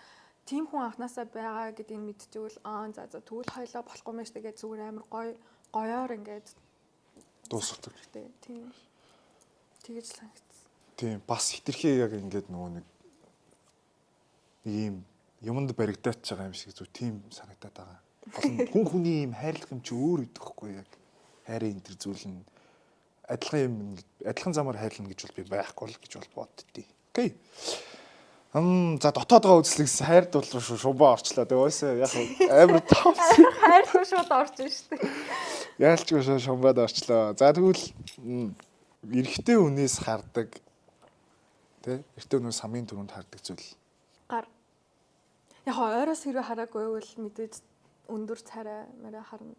тийм хүн анханасаа байгаа гэдгийг мэдчихвэл за за тэгвэл хоёлоо болохгүй мэн штэ гэж зүгээр амар гоё гоёор ингээд дуусгадаг. Тийм. Тэгэж санагдсан. Тийм бас хитрхи яг ингээд нөгөө нэг ийм юмд баригдаач байгаа юм шиг зү тийм санагдаад байгаа. Гол нь хүн хүний ийм хайрлах юм чи өөр идэх хгүй яг хайрын энэ төр зүйл нь адилхан юм адилхан замаар хайрлана гэж бол би байхгүй л гэж бол боддتي. Окей. За дотоодгоо үзлэгс хайрд бол шумбаа орчлоо. Тэгээ уусаа яг амар тоо. Хайр руу шууд орж штэ. Яалчгүй шумбаад орчлоо. За тэгвэл эрэгтэй хүнээс хардаг тэ эрэгтэй хүнээс хамгийн түрүүнд хардаг зүйл гар. Яг ойроос хэрвээ хараагүй байвал мэдээж өндөр царай мэрэ харна.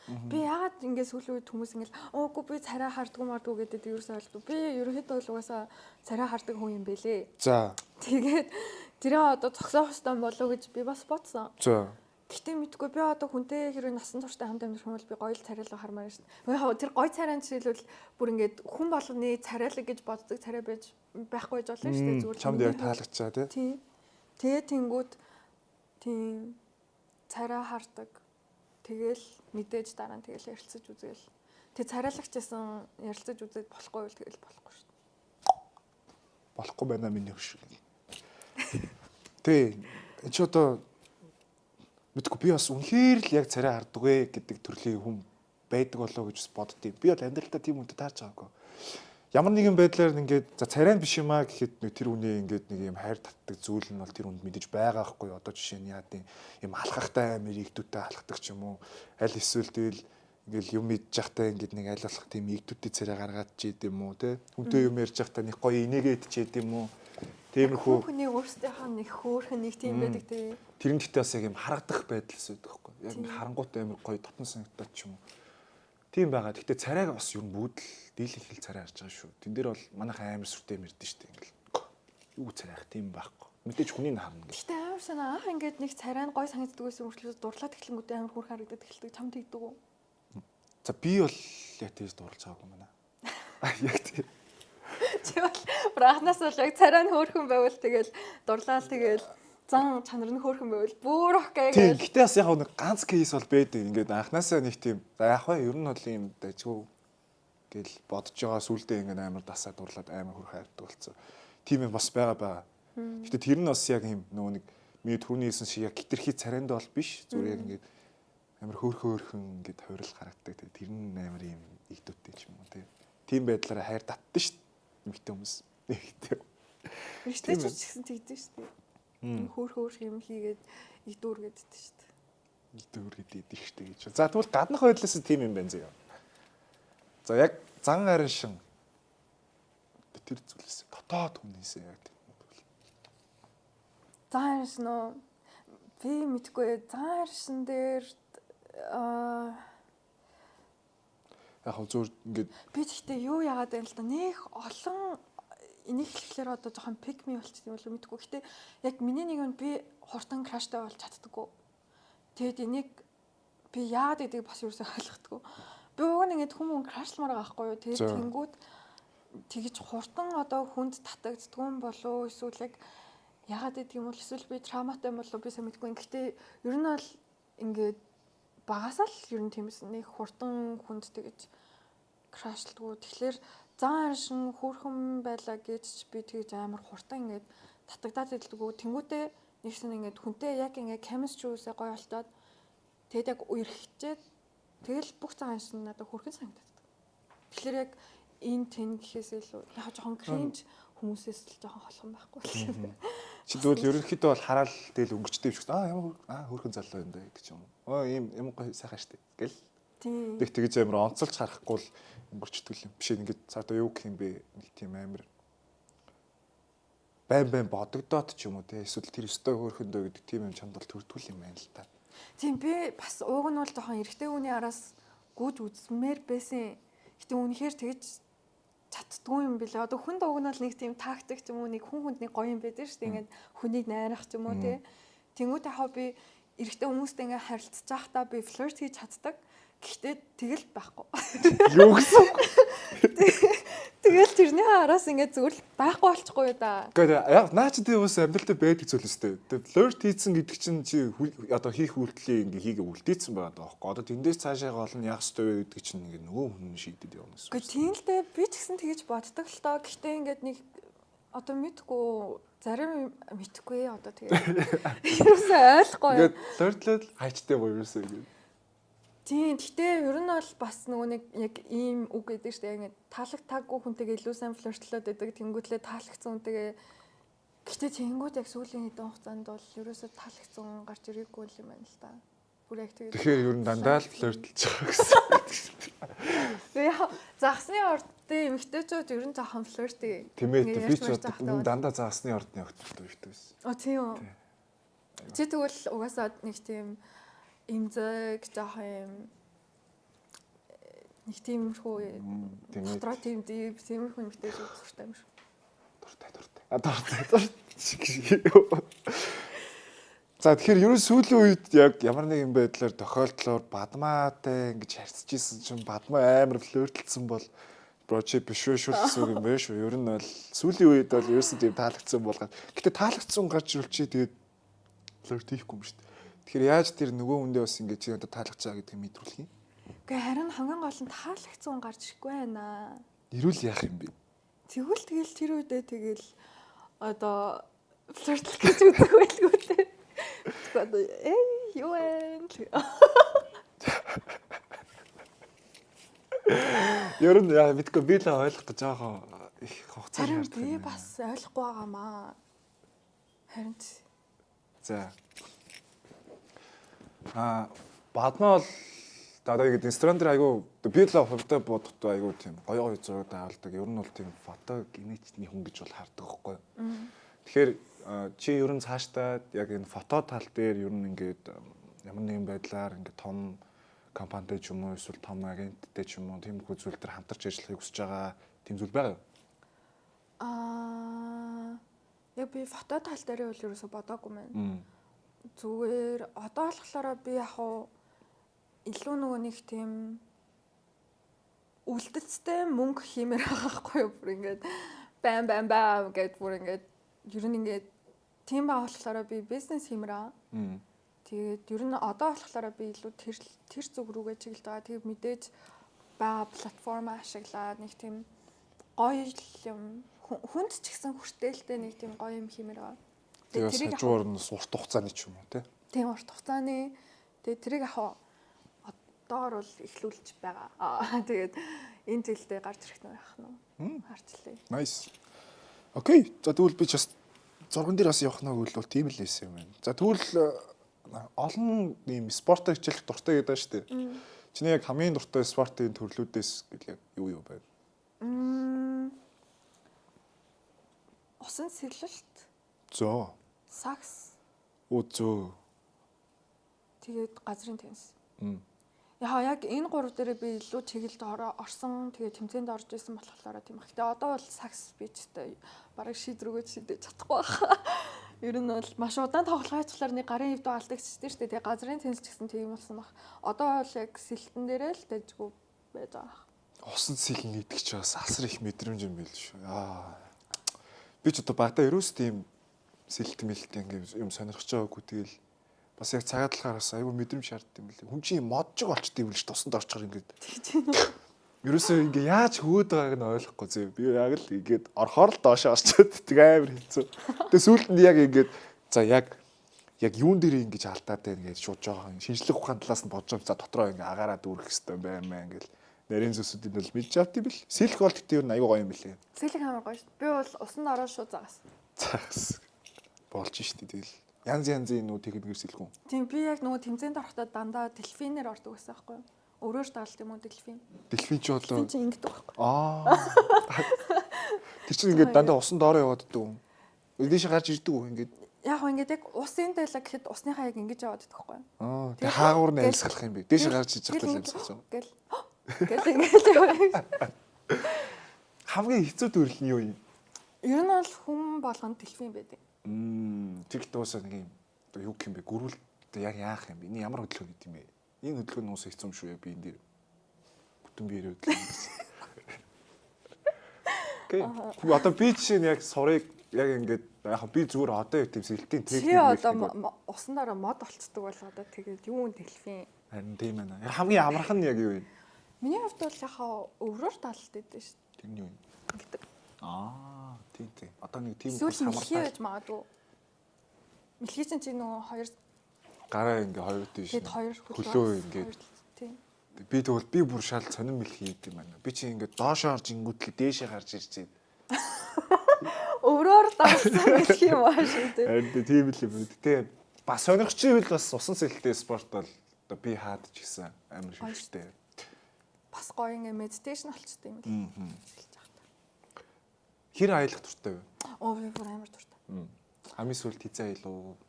Би яагаад ингэ сүүлийн үед хүмүүс ингээл уугүй би царай хардгуу мардгуу гэдэг ерөөсөө ойлгодог. Би ерөнхийдөө бол угаасаа царай хардаг хүн юм бэлээ. За. Тэгээд тэрээ одоо зогсоох ёстой болов гэж би бас бодсон. За. Гэтэ мэдгүй би одоо хүнтэй хэрвээ насан туршдаа хамт амьдрах юм бол би гоё л царайлаг хармаар шин. Яг тэр гоё царай нь жишээлбэл бүр ингээд хүн болгоны царайлаг гэж боддог царай байж байхгүй байж болно шүү дээ. Зүгээр чамд яг таалагдчаа тий. Тийм. Тэгээ тэнгүүд тийм царай хардаг. Тэгэл мэдээж дараа нь тэгэл ярилцаж үзээл. Тэг царайлагч байсан ярилцаж үзээд болохгүй бол тэгэл болохгүй шүү дээ. Болохгүй байна миний хөш. Тэ энэ ч одоо мэдгүй би бас үнэхээр л яг царай харддаг вэ гэдэг төрлийн хүн байдаг болоо гэж бас боддیں۔ Би бол амьдралдаа тийм хүнтэй таарч байгаагүй. Ямар нэгэн байдлаар ингээд за царай нь биш юм аа гэхэд нэг тэр хүний ингээд нэг юм хайр татдаг зүйл нь бол тэр хүнд мэдэж байгаа хгүй. Одоо жишээ нь яа гэм юм алхахтай амар игдүүтэй алхдаг ч юм уу. Аль эсвэл тэгэл ингээл юм идж явахтаа ингээд нэг аль болох тийм игдүүтэй царай гаргаад ч идэм юм уу те. Хүнтэй юм ярьж явахтаа нэг гоё инээгээд ч идэм юм уу. Тиймэрхүү хүний өөрсдийнхөө нэг хөөрхөн нэг тийм байдаг те. Тэр нь гэхдээ бас яг юм харагдах байдал эсвэл байхгүй. Яг ингээ харангуут амар гоё дотн санагдаад ч юм уу. Тийм байгаа. Гэхдээ царайг бас ер нь бүгд л дийлэнх хэл царай харж байгаа шүү. Тэн дээр бол манайхан амар сүртэй юм ярьдэн шүү дээ. Ингээл юу царайх тийм байхгүй. Мэдээж хүний нь харна гэх. Гэхдээ амар санаа анх ингээд нэг царай нь гоё санагддаг байсан мөртлөө дурлаад эхлэнгүүтээ амар хөөрхөн харагдаад эхэлдэг. Чам тэгдэг үү? За би бол яг тэгж дурлж байгаагүй юм байна. Яг тийм. Чи бол анхнаас бол яг царай нь хөөрхөн байвал тэгэл дурлаал тэгэл зан чанар нь хөөрхөн байвал бүр окей гэл. Тийм. Гэтэ бас яг нэг ганц кейс бол байдаг. Ингээд анхнаасаа нэг тийм за яг вэ ер нь бол ийм дажгүй гэл бодож байгаа сүулдэ ингээд амар дасаа дурлаад амар хөрх хайрдаг болсон. Тийм юм бас байгаа. Гэтэ тэр нь бас яг юм нөгөө нэг миний түрүүний хэлсэн шиг яг хитрхи царайнд бол биш. Зүгээр яг ингээд амар хөөрхөн ингээд хувирал гаргадаг. Тэр нь амар ийм игдүүтэй ч юм уу тийм. Тийм байдлаараа хайр татдаг шүү дээ. Эмэгтэй хүмүүс. Эмэгтэй. Эрэгтэй ч гэсэн тэгдэж шүү дээ. Хөөр юм хийгээд идүүргээд идэв шүү дээ. Идүүргээд идэв шүү дээ гэж. За тэгвэл гаднах байдлаас тийм юм байна зөө. За яг зан арин шин тэр зүйлээс дотоод хүнээсээ яг тийм юм бол. Зан арин шин үү? Би мэдгүй зан арин шин дээр яг хөө зөөр ингээд би тэгтээ юу яагаад байна л да нэх олон энийг хэлэхлээр одоо жоохон pick me болчихсон юм болов мэдгүй. Гэтэ яг миний нэг юм би хурдан краштай болж чаддаггүй. Тэгэд энийг би яагаад гэдгийг бас юусоо ойлгохдаггүй. Би уг нь ингээд хүмүүн крашламаар байгаа байхгүй юу. Тэгээд тэнгүүд тэгж хурдан одоо хүнд татагддгүй юм болов эсвэл яг яагаад гэдэг юм бол эсвэл би травматай юм болов би сайн мэдгүй. Гэтэ ер нь бол ингээд багасаа л ер нь тиймээс нэг хурдан хүнд тэгж крашладгүй. Тэгэхээр Зан аршин хөөрхөн байлаа гэж ч би тэгж амар хурдан ингээд татагдаад идэлдэггүй. Тэнгүүтээ нэгсэн ингээд хүнтэй яг ингээд chemistry үсээ гоё болтоод, тэгээд яг үерхчээд, тэгэл бүх зан аршин надад хөөрхөн санагдаад. Тэгэхээр яг энэ тэн гэхээс илүү яг жоохон cringe хүмүүсээс л жоохон холхон байхгүй л. Чи тэгвэл ерөнхийдөө бол хараал тэгэл өнгөрчтэй юм шиг, аа, ямар аа хөөрхөн залуу юм даа гэдэг ч юм уу. Оо, ийм юм гоё сайхан штэ гэл. Тийм. Тэг тэгж амар онцолж харахгүй л өнгөрчдөг юм. Биш, ингээд цаадаа юу гэх юм бэ? Нэг тийм амар байн байн бодогдоод ч юм уу те, эсвэл тэр өстой хөөрхөндөө гэдэг тийм юм чамд бол төрдгөл юм байна л та. Тийм, би бас ууг нь бол жоохон эрэгтэй хүний араас гүйж үзмээр байсан. Гэтэ үнэхээр тэгж чаддгүй юм билээ. Одоо хүнд уг нь бол нэг тийм тактик ч юм уу, нэг хүн хүнд нэг гоё юм байдаг шүү дээ. Ингээд хүнийг найрах ч юм уу те. Тэнгүүд яг би эрэгтэй хүмүүстэй ингээд харилцаж байхдаа би flirt хийж чаддаг. Гэхдээ тэгэл байхгүй. Юу гэсэн? Тэгэл тэрний араас ингээд зүгээр л байхгүй болчихгүй юу да. Гэхдээ яг наа чи тийм бас амьдралдаа байдаг зүйл өстэй. Тэгээ flirt хийцэн гэдэг чинь чи одоо хийх үйлдэлээ ингээ хийгээ үлдээсэн байгаа даа байхгүй. Одоо тэндээс цаашаа гол нь яах ёстой вэ гэдэг чинь ингээ нөгөө хүн шийдэд явна гэсэн. Гэхдээ тийм л дээ, би ч гэсэн тэгэж боддог л тоо. Гэхдээ ингээд нэг одоо мэдгүй, зарим мэдгүй, одоо тэгээ ерөөсөө ойлгохгүй. Ингээд flirt лээд хайчтай буюу ерөөсөө ингээ. Тийм, гэхдээ ер нь бол бас нөгөө нэг яг ийм үг гэдэг шүү дээ. Ингээд таалагдтаагүй хүнтэйгээ илүү сайн flirt лээд байдаг. Тэнгүүтлээ таалагдсан хүнтэйгээ. Гэхдээ тэнгүүд яг сүүлийн хэдэн хугацаанд бол ерөөсөө таалагдсан хүн гарч ирээгүй л юм байна л та. Бүр яг тэгээд Тэгэхээр ер нь дандаа л flirt лж байгаа гэсэн. Тэгээ яг загасны ордын эмэгтэйчүүд ер нь жоохон flirty. Тийм ээ, би ч одоо дандаа загасны ордны охидтой байдаг байсан. О, тийм үү. Чи тэгвэл угаасаа нэг тийм эмзэг, жоохон юм нэг тиймэрхүү Тийм ээ. дотроо тийм deep тиймэрхүү эмэгтэйчүүд дуртай юм шиг. Дуртай, дуртай. А, дуртай, дуртай. За, тэгэхээр ер нь сүүлийн үед яг ямар нэгэн байдлаар тохиолдлоор Бадмаатай ингэж харьцаж исэн чинь Бадмаа амар flirt лсэн бол bro, чи биш вэ шүү гэсэн үг юм байна шүү. Ер нь бол сүүлийн үед бол ерөөсөн тийм таалагдсан болгоод. Гэтэ таалагдсан гарч ирвэл чи тэгээд flirt хийхгүй юм шүү дээ. Тэгэхээр яаж тэр нөгөө хүндээ бас ингэж чи надад таалагдж байгаа гэдгийг мэдрүүлэх юм? Гэхдээ харин хамгийн гол нь таалагдсан хүн гарч ирэхгүй байна. Ирүүл яах юм бэ? Тэгвэл тэгэл тэр үедээ тэгэл одоо flirt лэх гэж үзэх байлгүй дээ. Одоо ээ, юу вэ? Ер нь яа мэдгүй, би л ойлгох гэж жоохон их хугацаа Харин шаарддаг би юм байна. бас ойлгохгүй байгаамаа. Харин ч За. А, Бадмаа бол одоо ингэж Instagram дээр айгу, би л хувьдаа бодохдоо айгу тийм гоё гоё зураг даалдаг. Ер нь бол тийм фотогеничний хүн гэж бол хардаг байхгүй юу? Тэгэхээр чи ер нь цаашдаа яг энэ фото тал дээр ер нь ингээд ямар нэгэн байдлаар ингээд том компанитай ч юм уу, эсвэл том агенттэй ч юм уу, тиймэрхүү зүйл дээр хамтарч ажиллахыг хүсэж байгаа тийм зүйл байгаа юу? Аа, яг би фото тал дээр бол ерөөсө бодоогүй мэн. Зүгээр одоо болохоор би яг уу илүү нөгөө нэг тийм үлдэлцтэй мөнгө хиймээр байгаа байхгүй юу? Бүр ингээд бам бам бам гэд бүр ингээд ер нь ингээд тийм байгаа болохоор би бизнес хиймээр байгаа. Тэгээд ер нь одоо болохоор би илүү тэр зүг рүүгээ чиглэж байгаа. Тэгээд мэдээж байгаа платформ ашиглаад нэг тийм гоё юм, хүнд ч гэсэн хүртээлтэй нэг тийм гоё юм хиймээр байгаа. Тэгээд бас тэрийг хажуугаар нь урт хугацааны ч юм уу те. Тийм, урт хугацааны. Тэгээд тэрийг яг одоогор бол эхлүүлж байгаа. Аа, тэгээд энэ жилдээ гарч ирэх нь яах нь харчлаа. Nice. Okay. За, тэгвэл би ч бас зурган дээр бас явах нь гэвэл бол тийм л байсан юм байна. За, тэгвэл олон ийм спортоор хичээлэх дуртай гэдэг шүү дээ. Чиний яг хамгийн дуртай спортын төрлүүдээс гэл яг юу юу байна? Усан сэлэлт, Зөө. сагс, Оо, зөө. тэгээд газрын теннис. Яг энэ гурав дээрээ би илүү чиглэлд орсон. Тэгээд тэмцээнд орж исэн болохоор тийм их. Гэтэ одоо бол сагс би ч гэсэн бараг шийдрүүгээ шидэж чадахгүй байх. Ер нь бол маш удаан тоглох байцлаар нэг гарын хөвдөө алдагдчихсан шүү дээ. Тэгээ газрын теннис ч гэсэн тийм болсон баг. Одоо бол яг сэлтэн дээрээ л дэжгүй байж байгаа. Усан сэлэн гэдэг чи бас асар их мэдрэмж юм байл шүү. Аа. Би ч одоо багтаа ерөөс тийм сэлт мэлт ингээ юм сонирхож байгаагүй, тэгэл бас яг цагаатлахаар бас айгүй мэдрэмж шаардд юм лээ. Хүн чинь модчиг болчт юм л ш, тусанд орчхоор ингээд. Тэгж юм уу? Ерөөсөө ингээ яаж хөөд байгааг нь ойлгохгүй зөө. Би яг л ингээд орхоор л доошоо орчод тэг амар хэцүү. Тэгээ сүүлд нь яг ингээд за яг яг юун дээр ингэж алдаад байна гэж шууд жоохон шинжлэх ухаан талаас нь бодож за дотроо ингээ агаараа дүүрэх хэвээр байна мэн ингээл нарийн зүйлсүүдийг бол мэдж авт юм бил. Сэлэх бол гэтээ ер нь аюу гоё юм билээ. Сэлэх амар гоё шүү. Би бол усанд ороод шууд загас. Загас болж штэ тэгэл янз янзын нүү техникээр сэлэх үү. Тийм би яг нөгөө тэмцээнд орохдоо дандаа дельфинээр ордог гэсэн байхгүй юу? Өөрөөр даалт юм уу дельфин? Дельфин ч болоо. Дельфин чи ингэдэг байхгүй. Аа. Тэр чинь ингээд дандаа усан доороо яваад ддаг юм. Дээш гарч ирдэг үү ингээд. Яг хөө ингээд яг усын дайлаа гэхэд усныхаа яг ингэж яваад идэх байхгүй юу? Аа. Тэг хаагуур нь амьсгалах юм бэ. Дээш гарч иж байхдаа л амьсгалж байгаа. Гэл. Гэл ингээд яваа. Хамгийн хэцүү төрөл нь юу юм? Ер нь бол хүн болгонд дельфин байдаг. Тэр их дуусаа нэг юм одоо юу гэх юм бэ? Гүрүүл одоо яг яах юм бэ? Энэ ямар хөдөлгөөн гэдэг юм бэ? Энэ хөдөлгөөн нь уусаа хэцүү юм шүү яа би энэ дээр. Бүтэн биеэр хөдөлгөөн гэсэн. Окей. Одоо би жишээ нь яг сурыг яг ингээд яг би зүгээр одоо яг тийм сэлтийн Чи техник одоо мехник усан дараа мод олцдог бол одоо тэгээд юу юм дельфин? харин тийм байна. Яг хамгийн амархан нь яг юу юм? Миний хувьд бол яхаа өврөөр даалт өгдөө шүү Тэр нь юу юм? дээ. Ингэдэг. Аа, тийм тийм. Одоо нэг тийм Эсвэл мэлхий хамартай байж магадгүй. Мэлхий чинь чи нөгөө хоёр гараа ингээ хоёр тийш. тэгэд хоёр хөлөө ингээд хоёр тийм. би тэгвэл би бүр шал сонин мэлхий хийд юм байна. Би чи ингээд доошоо орж ингүүтлээ дээшээ гарч ирж байна. Өврөөр даалсан мэлхий юм аа шүү дээ. Харин тийм л юм. Гэтэ бас сонирхч ивэл бас усан сэлтэй спорт бол одоо би хаад ч гэсэн амар Гоё шивштэй. Бас гоё ингээ meditation болчтой юм л. Хэлж байгаа та. Хэр аялах дуртай вэ? Оо би бүр амар дуртай. Хамгийн сүүлд хизээ аялав.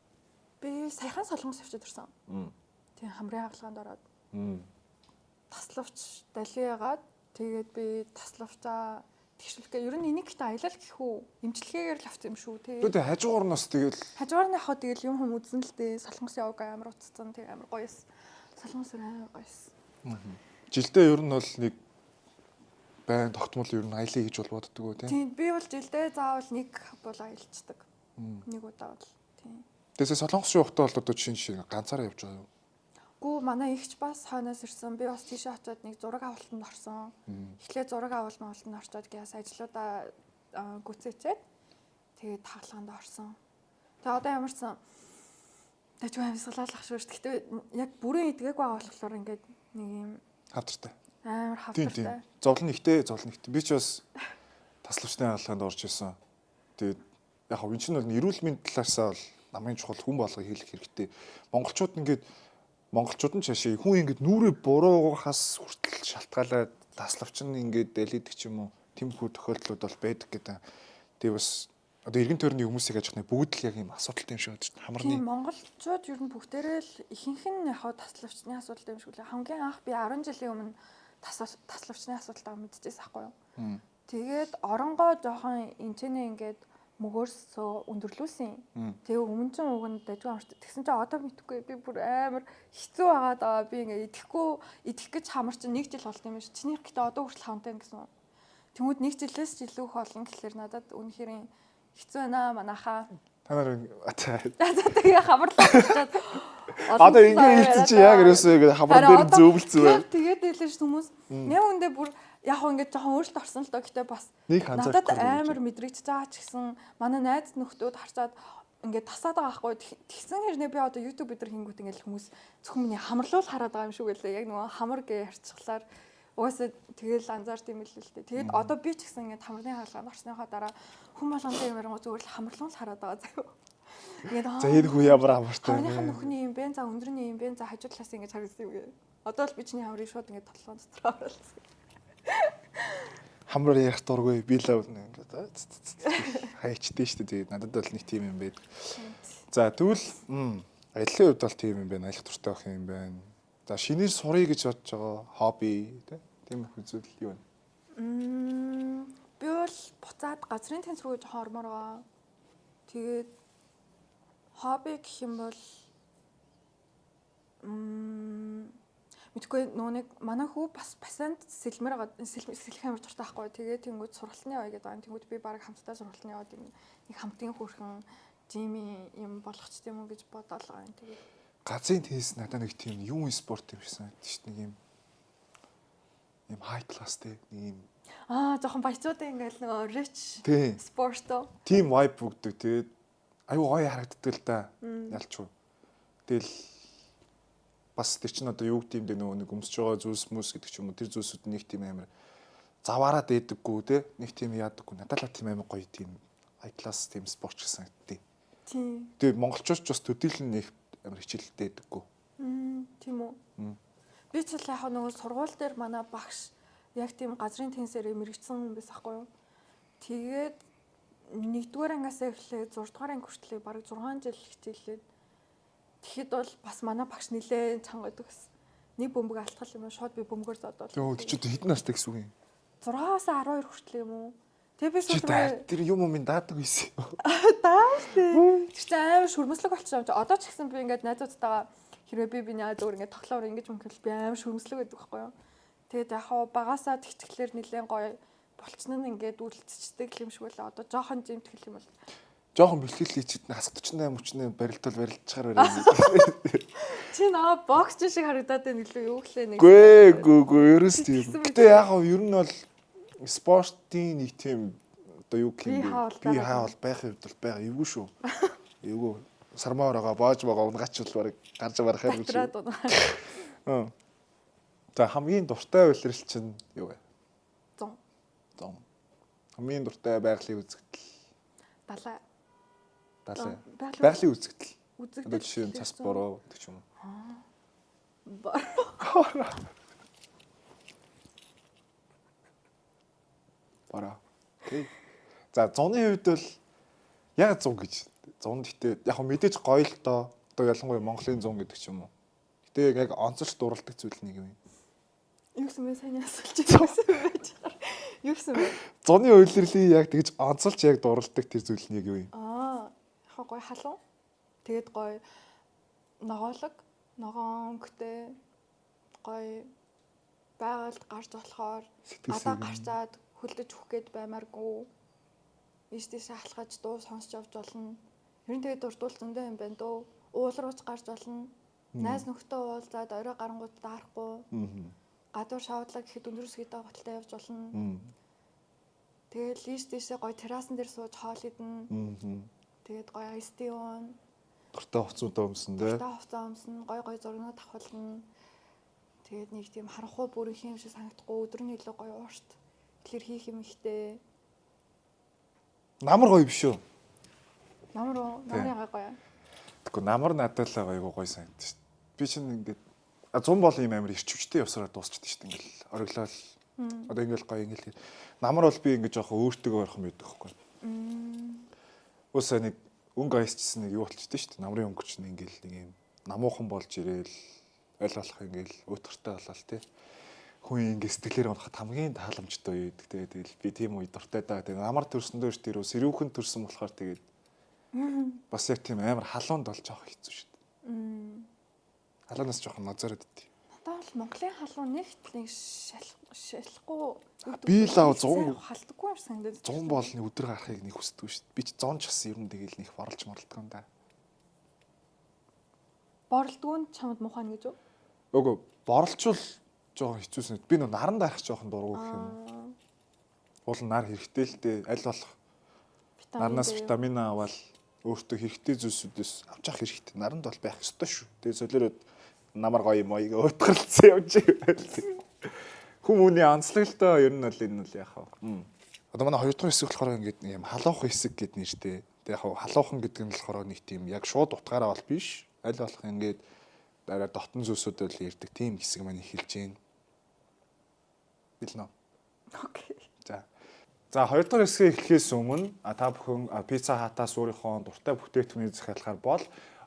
Би саяхан солонгос явчихад ирсэн. Тийм хамрын хагалгаанд ороод таславч далиагаад тэгээд би таславчаа тэгшүүлэхээ ер нь энийг гэхдээ аялал гэх үү эмчилгээгээр л авсан юм шүү тий. Тэгээ хажуугаар нь бас тэгэл Хажуугаар нь явахад тэгэл юм хүм үзэн л дээ. Солонгос яваг амар утцсан тэг амар гоё эс. Солонгос амар гоё эс. жилдээ ер нь бол нэг байн тогтмол ер нь аялъя гэж бол боддог үү тийм. Тийм би бол жилдээ заавал нэг бол аялцдаг. Нэг удаа бол тийм. Тэсээ солонгос явахдаа бол одоо жишээ жишээ ганцаараа явж байгаа юм. Гүү манай ихч бас хойноос ирсэн. Би бас тийшээ очиод нэг зураг авалтанд орсон. Эхлээд зураг авалт мавалтанд орчоод гяс ажлуудаа гүцээчээд тэгээд хагалгаанд орсон. Тэгээ одоо ямарсан дажгүй амьсгалаалах шүү дээ. Гэтэ яг бүрэн идгээгүй байгаа болохоор ингээд нэг юм Хавдартай. амар Тийм тийм. хавдартай. Зовлон ихтэй, зовлон ихтэй. Би ч бас таславчны хаалгаанд орж исэн. Тэгээд яг хав энэ чинь бол эрүүл мэнд талаасаа бол намын чухал хүн болго хийх хэрэгтэй. Монголчууд ингээд монголчууд нь чашаа хүн ингээд нүрээ буруугаас хүртэл шалтгаалаад таславч нь ингээд далидаг ч юм уу тиймэрхүү тохиолдлууд бол байдаг гэдэг. Тэгээ бас одоо эргэн тойрны хүмүүсийг ажих нь бүгд л яг юм асуудалтай юм шиг байна. Хамарны Тийм монголчууд ер нь бүгдээрээ л ихэнх нь яг хаа таславчны асуудалтай юм шиг лээ. Хамгийн анх би 10 жилийн өмнө таславчны асуудалтай мэдчихсэн байхгүй юу? Тэгээд оронгоо жоохон энчэнэ ингээд мөгөөрсөө өндөрлүүлсэн. Тэгээ өмнө чинь уг нь дажгүй амарч. Тэгсэн чинь одоо мэдхгүй би бүр амар хэцүү байгаад байгаа. Би ингээд идэхгүй идэх гэж хамар чинь нэг жил болт юм биш. Чиний гэтээ одоо хүртэл хамтай гэсэн. Тэнгүүд нэг жилээс ч илүү их олон гэхлээр надад үнэхээр хэцүү байна манайхаа. Та нар За тэгээ хамарлаа болчиход. Одоо ингэ хэлсэн чи яг ерөөсөө ингэ хамар дээр зөөбөлцсөн байна. Тэгээд хэлсэн ш хүмүүс. Яг үндэ бүр яг хөө ингэ жоохон өөрчлөлт орсон л доо гэтээ бас Нэг надад анзаарахгүй амар мэдрэгдэж байгаа ч гэсэн манай найз нөхдүүд харчаад ингээд тасаад байгаа байхгүй тэгсэн хэрнээ би одоо YouTube өдр хингүүт ингээд хүмүүс зөвхөн миний хамарлуул хараад байгаа юм шүү гэлээ яг нөгөө хамар гээ ярьчихлаар угаасаа тэгэл анзаард юм л л дээ. Тэгээд одоо би ч гэсэн ингээд хамрын хаалгаанд орсныхоо дараа хүн болгонтой юм ярингуу зүгээр л хамарлуул хараад байгаа заяа. Ингээд За энэ хүн ямар амартай Хамрынхаа вэ? нүхний юм бэ? За өндрөний юм бэ? За хажуу талаас ингэж харагдсан юм гээ. Одоо л би чиний хамрыг шууд ингэж толгоон дотор оруулсан. Хамраар ярих дургүй би л ингээд хайчдээ шүү дээ. Тэгээд надад бол нэг тийм юм байдаг. За тэгвэл аяллаа хувьд бол тийм юм байна. Аялах дуртай байх юм байна. За шинээр сурыг гэж бодож байгаа хобби тий. Тийм их зүйл юу вэ? Би бол буцаад газрын тэнц рүү жоохон ормоор байгаа. Тэгээд хобби гэх юм бол мэдгүй нөгөө нэг манай хүү бас пациент сэлмэр сэлэх амар дуртай байхгүй. Тэгээд тэнгууд сургалтны яваа гэдэг байгаа. Тэнгууд би баг хамтдаа сургалтны яваад юм нэг хамтын хөөрхөн жими юм болгоч юм уу гэж бодоол байгаа юм. Тэгээд Газрын теннис надад нэг тийм юм спорт юм шиг санагдчих шүү дээ. Нэг юм Ийм high class те нэг юм Жоохон баячуудын ингээл нөгөө rich тий sport оо. Тим vibe өгдөг. Тэгээд аюу гоё харагддаг л да. Ялчгүй. Тэгэл бас тэр чинь одоо юу гэдэг юм бэ, нөгөө нэг өмсөж байгаа зүйлс мүс гэдэг ч юм уу, тэр зүйлсүүд нэг тийм амар заваараад ээдэггүй те, нэг тийм яадаггүй. Надад л тийм амар гоё, тийм high class, тийм спорт гэсэн санагдтыг. Тийм. Тэгээ монголчууд ч бас төдийлөн нэг амар хичээлтэй ээдэггүй. Тийм үү. Би ч л яг нөгөө сургууль дээр манай багш яг тийм газрын теннисээр мэрэгчсэн хүн байсан хгүй юу. Тэгээд нэгдүгээр ангиас эхлээд 6 дугаар анги хүртлээ бараг 6 жил хичээллээд, тэгэхэд бол бас манай багш нилээн чанга байдаг гэсэн. Нэг бөмбөг алтгал юм уу, шууд би бөмбөгөр зодвол. Йоо, тэр чи хэдэн настай гэсэн үг юм? 6-аас 12 хүртлээ юм уу? Тэгээ би Чи сүүлд тэр юм юм даадаг байсан юм. Даа штэ. Тэр чинь амар шүрмэслэг болчихсон юм чи. Одоо ч гэсэн би ингээд найзуудтайгаа хэрвээ би биний зүгээр ингээд тоглоомор ингэж мөнгөл би амар шүрмэслэг байдаг байхгүй юу. Тэгээд яг хаа багасаа тэгтгэлээр нэлээд гоё болчихно нь ингээд үлдчихдэг юм шиг байлаа. Одоо жоохон жимтгэл юм бол Жохон бэлтгэл хийчихэд хасах 48 48 барилтал барилдчихаар барай. Чи наа боксч шиг харагдаад байна гэлээ, юу гэлээ нэг. Гүй гүй гүй, ерөөс тийм. Тэгсэн Гэтэ яг хав ер нь бол спортын нэг тийм одоо юу гэх юм Би бэ? хаавал Би байгаа. хаавал байхын хувьд бол байгаа эвгүй шүү. Эвгүй. Сармаа ороо боож байгаа унгаач бол бараг гарч барах юм шиг. Татраад унаа. Аа. За, хамгийн дуртай улирал чинь юу вэ? 100. 100. Хамгийн дуртай байгалийн үзэгдэл? Далай. Далай. Байгалийн Байгалийн үзэгдэл. үзэгдэл. Одоо жишээ нь цас бороо гэдэг ч юм уу. Бороо. Бороо. Окей. За, зуны хувьд бол яг зун гэж. Зун гэхдээ яг хөө мэдээж гоё л доо. Одоо ялангуяа Монголын зун гэдэг ч юм уу. Гэтэ яг онцолж дурладаг зүйл нэг юм. Юу гэсэн бэ, сайн асуулж байсан байж байгаа. Юу гэсэн бэ? Зуны улирлын яг тэгж онцолж яг дурладаг тэр зүйл нэг юм. Яг гоё халуун. Тэгээд гоё ногоолог, ногоон өнгөтэй гоё байгальд гарч болохоор Сэтгэл гадаа сэргэн. гарчаад хөлдөж өгөх гээд баймааргүй. Ийш тийшээ алхаж дуу сонсч явж болно. Ер нь тэгээд дурдвал зөндөө юм байна дөө. Уул рууч гарч болно. Найз нөхдөд уулзаад орой гарангууд даарахгүй. Гадуур шавдлаа гэхэд өндөр өсгийтэй готалтай явж болно. Тэгээд ийш тийшээ гоё террасан дээр сууж хоол идэнэ. Тэгээд гоё ice tea уuna. Дуртай хувцсуудаа өмсөн дээ. Дуртай хувцас өмснө, гоё гоё зургнууд авахулна. Тэгээд нэг тийм харанхуй бүрэн юм шиг санагдахгүй, өдөр нь илүү гоё уурт. Тэгэхээр хийх юм ихтэй. Намар гоё биш үү? Намар уу? Намар ягаа гоё. Тэгэхгүй намар надад л айгуу гоё санагдаж шүү дээ. Би чинь ингээд зун бол ийм амар ирчвчтэй явсараа дуусчихдээ шүү дээ. Ингээл ориглол. Одоо ингээл гоё ингээл. Намар бол би ингээд жоохон өөртөө ойрхон байдаг байхгүй. Уусаа нэг өнгө аясчсан нэг юу болчихдээ шүү дээ. Намрын өнгө чинь ингээл нэг юм намуухан болж ирээл аль болох ингээл уйтгартай болол тий. Хүн ингээ сэтгэлээр унахад хамгийн тааламжтай үе гэдэг тий. Тэгэл би тийм үе дуртай даа. Тэгээ намар төрсөндөө ш тэр үү сэрүүхэн төрсөн болохоор тэгээд бас яг тийм амар халуунд бол жоох хэцүү шүү дээ. Халуунаас жоохон нозороод идэв. Надад бол Монголын халуун нэгт нэг шалахгүй. Би л аа 100 халдаггүй юм санагдаад. 100 бол нэг өдөр гарахыг нэг хүсдэг шүү дээ. Би ч 100 ч гэсэн ер нь тэгэл нэг борлж моролдгоо юм да. Борлдгоо нь чамд муухай нь гэж үү? Үгүй, борлчвал жоохон хэцүү санагд. Би нөө наран дарах жоохон дургу гэх юм. Уул нь нар хэрэгтэй л дээ. Аль болох нарнаас витамин аваад өөртөө хэрэгтэй зүйлсүүдээс авч явах хэрэгтэй. Наранд бол байх ёстой шүү. Тэгээ солиороод намар гоё юм оёг уйтгарлцсан явж байгаа. Хүмүүний онцлог л доо, ер нь бол энэ бол яах вэ? Одоо манай хоёр дахь хэсэг болохоор ингээд нэг юм халуухан хэсэг гэд нэртэй. Тэг яг халуухан гэдэг нь болохоор нэг тийм яг шууд утгаараа бол биш. Аль болох ингээд дараа дотн зүйлсүүд л ярьдаг тийм хэсэг маань эхэлж байна. Билнэ. Окей. За. За, хоёр дахь хэсгийг эхлэхээс өмнө та бүхэн Pizza Hut-аас өөрийнхөө дуртай бүтээгдэхүүнийг захиалахаар бол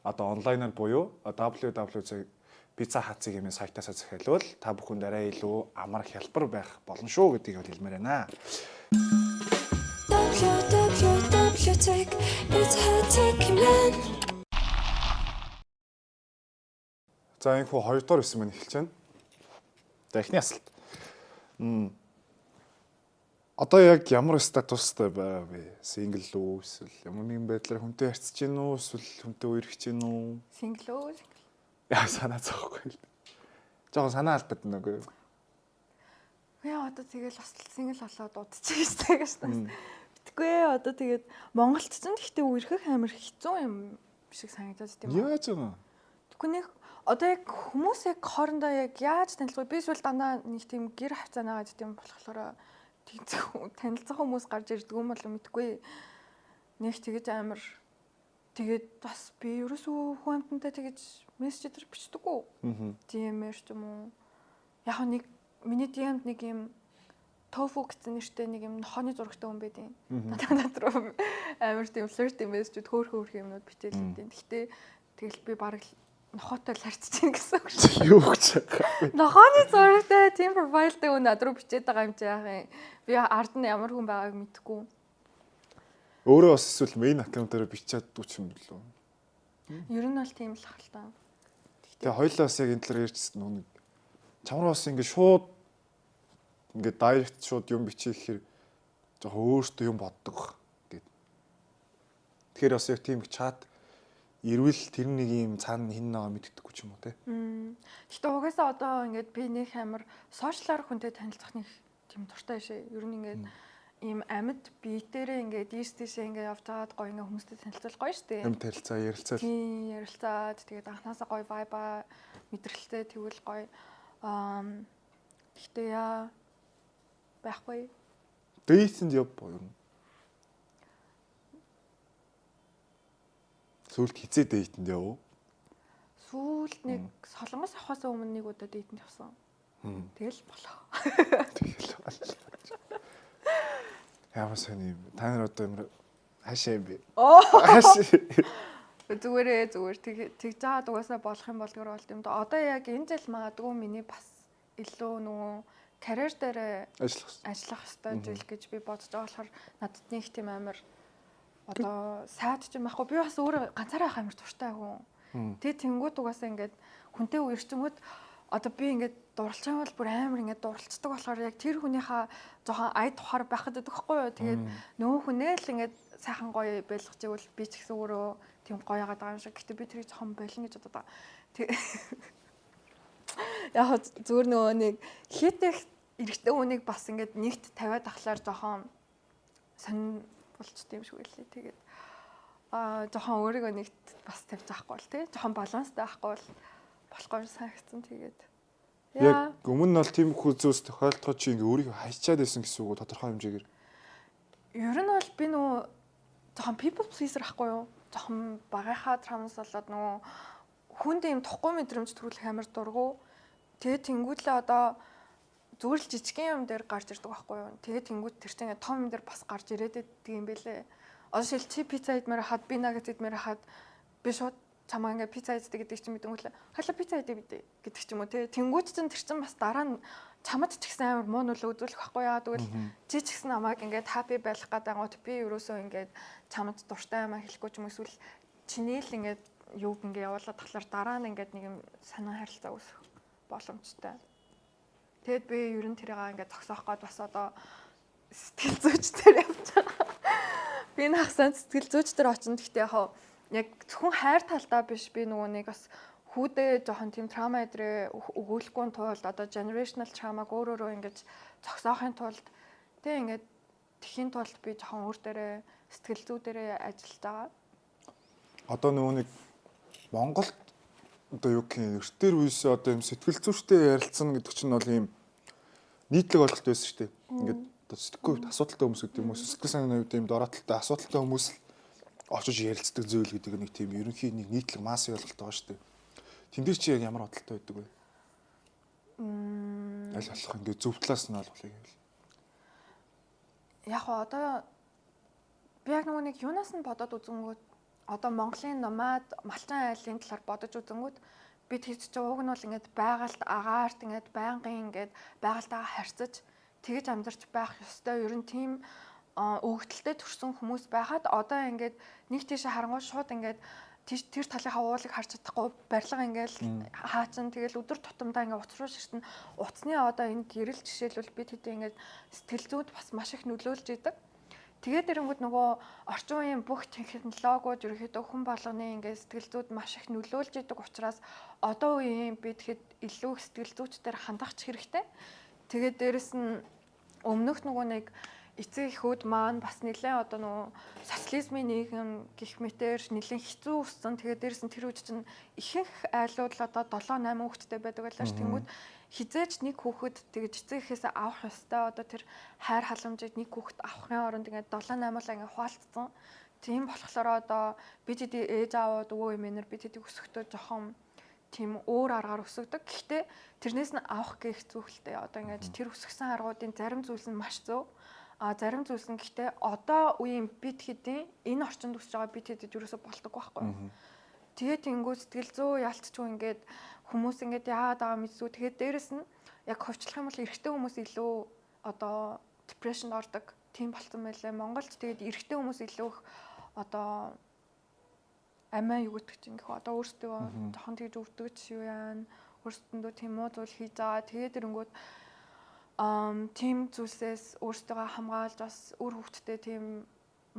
одоо онлайнаар буюу www.pizza hut хэмээн сайтаас захиалвал та бүхэнд арай илүү амар хялбар байх болно шүү гэдгийг бол хэлмээр байна. www.pizzahut.com. За, энэ хүү хоёр дахь хэсэг маань эхэлж байна. За, эхний асуулт. Одоо яг ямар статустай байгаа вэ? Single үү эсвэл ямар нэгэн байдлаар хүнтэй харьцаж гин үү эсвэл хүнтэй үерхэж гин үү? Single үү? Яа, санаа зовхгүй л. Жохон санаа алдаад байна үгүй. Үгүй одоо тэгэл бас single болоод удчих штэ гэж байна. Битгүй ээ, одоо тэгээд Монголд ч гэхдээ үерхэх амар хэцүү юм шиг санагдаад тийм үү? Яаж юм? Тэгэхгүй нэг одоо яг хүмүүс яг хоорондоо яг яаж танилцах вэ? Би эсвэл дандаа нэг тийм гэр хавцаа нагаад тийм болохоор танилцах хүмүүс гарч ирдэг юм болов мэдгүй. Нэг тэгэж амар тэгээд бас би ерөөсөө хүн амьтантай тэгэж мессеж дээр бичдэггүй. DM-ээр ч юм уу. Яг нэг миний DM-д нэг юм тофу гэсэн нэртэй нэг юм нохооны зурагтай хүн байдیں۔ Надад руу амар тийм flirt мессежүүд хөөх хөөх юмнууд бичээл өгдیں۔ Гэхдээ тэгэл би бараг нохоотой л харьцаж байна гэсэн үг шүү. Юу гэж байгаа вэ? Нохооны зурагтай тийм profile тай хүн над руу бичээд байгаа юм чи яах юм. Би ард нь ямар хүн байгааг мэдэхгүй. Өөрөө бас эсвэл main account-аараа бичээд ч юм болов. Ер нь бол тийм л ах л та. Тэгээ хоёлаа бас яг энэ талаар ярьжсэн нэг чамруу бас ингэ шууд ингээ direct шууд юм бичих гэхээр жоохон өөртөө юм боддог баг гэд. Тэгэхээр бас яг тийм чат ирвэл тэр нэг юм цаана хин байгаа мэддэхгүй ч юм уу те. Гэтэ угаасаа одоо ингээд би нэг амар social аар хүнтэй танилцах нэг тийм дуртай шээ. Ер нь ингээд ийм амьд биетэрээ ингээд ийш тийшээ ингээд явж байгаад гоё ингээд хүмүүстэй танилцвал гоё штэ. Амьд танилцаа, ярилцаа. Тийм, ярилцаад тэгээд анхнаасаа гоё vibe мэдрэлтэй тэгвэл гоё. Гэхдээ яа байхгүй. Date энд явбо ер нь. Сүүлд хизээ date энд яв? Сүүлд нэг Солонгос авахаас өмнө нэг удаа date энд явсан. Тэгэл болоо. Тэгэл болоо. Ямар сони юм. Та нар одоо ямар хаашаа юм бэ? Хаашаа. Зүгээрээ зүгээр тэгж жаад угаасаа болох юм болдгоор болд юм да. Одоо яг энэ жил магадгүй миний бас илүү нөгөө карьер дээр ажиллах ёстой жил гэж би бодож байгаа болохоор надад нэг тийм амар одоо сайд ч юм байхгүй. Би бас өөрөө ганцаараа явах амар дуртай хүн. Тэгээ тэнгууд угаасаа ингээд хүнтэй үерчингүүд одоо би ингээд дурлах юм бол бүр амар ингээд дурлцдаг болохоор яг тэр хүнийхээ жоохон ая тухаар байхад байдаг хгүй юу. Тэгээд нөгөө хүнээ л ингээд сайхан гоё байлгаж ивэл би ч гэсэн өөрөө тийм гоё яагаад байгаа юм шиг. Гэтэ би тэрийг жоохон болино гэж бодод байгаа. Тэг яг зүгээр нөгөө нэг хитэх эрэгтэй хүнийг бас ингээд нэгт тавиад ахлаар жоохон сонин болчтой юм шиг үлээ. Тэгээд жоохон өөрийгөө нэгт бас тавьж авахгүй бол тий. Жоохон баланстай байхгүй бол болохгүй санагдсан. Тэгээд яг өмнө нь бол тийм зүйлс тохиолдоход чи ингээ өөрийгөө хайчаад байсан гэсэн үг үү тодорхой хэмжээгээр? Ер нь бол би нөгөө жоохон people pleaser ахгүй юу? Жоохон багийнхаа травмас болоод нөгөө хүнд ийм тухгүй мэдрэмж төрүүлэх амар дургу. Тэгээд тэнгүүтлээ одоо зүгээр л жижигхэн юм дээр гарч ирдэг байхгүй юу? Тэгээд тэнгүүт тэр чинь ингээ том юм дээр бас гарч ирээд байдаг юм бэлээ. Одоо жишээл чи пицца идмээр хахад би наггет идмээр хахад би шууд чамаа ингээ пицца иддэг гэдэг чинь мэдэнгүүтлээ. Хойлоо пицца идэ бидэ гэдэг ч юм уу тий. Тэнгүүт чинь тэр чинь бас дараа нь чамд ч гэсэн амар муу нөлөө үзүүлэх байхгүй яа. Тэгвэл чи ч гэсэн намайг ингээд happy байх гэдэг ангууд би ерөөсөө ингээд чамд дуртай юмаа хэлэхгүй ч юм эсвэл чиний л ингээд юуг ингээ явуулаад тахлаар дараа нь ингээд нэг юм сонин харилцаа үүсэх боломжтой. Тэгэд би ер нь тэрийг ингээд зогсоох гээд бас одоо сэтгэл зүйч дээр явж байгаа. Би нахсан сэтгэл зүйч дээр очино. Гэхдээ яг яг зөвхөн хайр талдаа биш би нөгөө нэг бас хүүдээ жоохон тийм trauma эдрээ өгөөлэхгүй тулд одоо generational trauma-г өөрөөрөө ингэж зогсоохын тулд тэг ингээд тэхийн тулд би жоохон өөр дээрээ сэтгэл зүй дээрээ ажиллаж байгаа. Одоо нөгөө нэг Монголд одоо юу гэх юм эртээр үесээ одоо юм сэтгэл зүйчтэй ярилцсан гэдэг чинь бол ийм нийтлэг ойлголт байсан шүү дээ. Ингээд одоо сэтгэхгүй хувьд асуудалтай хүмүүс гэдэг юм уу сэтгэл санааны хувьд ийм дорооталтай асуудалтай хүмүүс л очиж ярилцдаг зүйл гэдэг нэг тийм ерөнхий нэг нийтлэг массын ойлголт байгаа шүү дээ. Тэн дээр чи яг ямар бодолтой байдаг вэ? Аль болох ингээд зөв талаас нь олголыг гэвэл. Яг одоо би яг нөгөө нэг юунаас нь бодоод үзэнгүүт одоо Монголын номад малчин айлын талаар бодож үзэнгүүт би тэр чинь уг нь бол ингээд байгальд агаарт ингээд байнгын ингээд байгальтайгаа харьцаж тэгэж амьдарч байх ёстой. Ер нь тийм өгөгдөлтэй төрсэн хүмүүс байхад одоо ингээд нэг тийшээ харангуй шууд ингээд тэр талынхаа уулыг харж чадахгүй барилга ингээл хаачин тэгэл өдөр тутамдаа ингээ утас руу ширтэн утасны одоо энэ гэрэл жишээлбэл бид хэдий ингээд сэтгэл зүйд бас маш их нөлөөлж идэг. Тэгээд ирэнгүүт нөгөө орчин үеийн бүх технологиуд ерөнхийдөө хүн болгоны ингээд сэтгэл зүйд маш их нөлөөлж идэг учраас одоо үеийн бид хэд илүү их сэтгэл зүйчдэр хандах ч хэрэгтэй. Тэгээд дээрэс нь өмнөх нөгөө нэг эцэг эхүүд маань бас нэлээд одоо нөгөө социализмын нийгэм гих мэтэр нэлээд хэцүү өссөн. Тэгээд дээрэс нь тэр үед чинь ихэнх айлууд л одоо 7 8 хүүхэдтэй байдаг байлаа ш. Тэнгүүд хизээч нэг хүүхэд тэгэж эцэг эхээсээ авах ёстой одоо тэр хайр халамжийг нэг хүүхэд авахын оронд ингээд 7 8 л ингээд хуваалцсан. Тийм болохоор одоо бид хэдий ээж аавууд өвөө эмээнэр бид хэдий өсөхдөө жоохон тийм өөр аргаар өсгдөг. Гэхдээ тэрнээс нь авах гэх зүйлтэй. Одоо ингээд тэр өсгсөн аргуудын зарим зүйлс нь маш зөв. А зарим зүйлс нь гэхдээ одоо үеийн бид хэдийн энэ орчинд өсөж байгаа бид хэдэд юусоо болдог байхгүй. Тэгээд тэнгүү сэтгэл зүй ялцчгүй ингээд хүмүүс ингээд яагаад байгаа мэдсүү. Тэгээд дээрэс нь яг хувьчлах юм бол эрэгтэй хүмүүс илүү одоо депрешнд ордог. Тийм болцсон байлээ. Монголд тэгээд эрэгтэй хүмүүс илүү их одоо амиа юу гэдэг чинь гэх одоо өөрсдөө жоохон тэгж өвдөж юу яана өөрсдөндөө тийм муу зүйл хийж байгаа. Тэгээд ирэнгүүт тийм зүйлсээс өөрсдөө хамгаалж бас үр хөвгтдээ тийм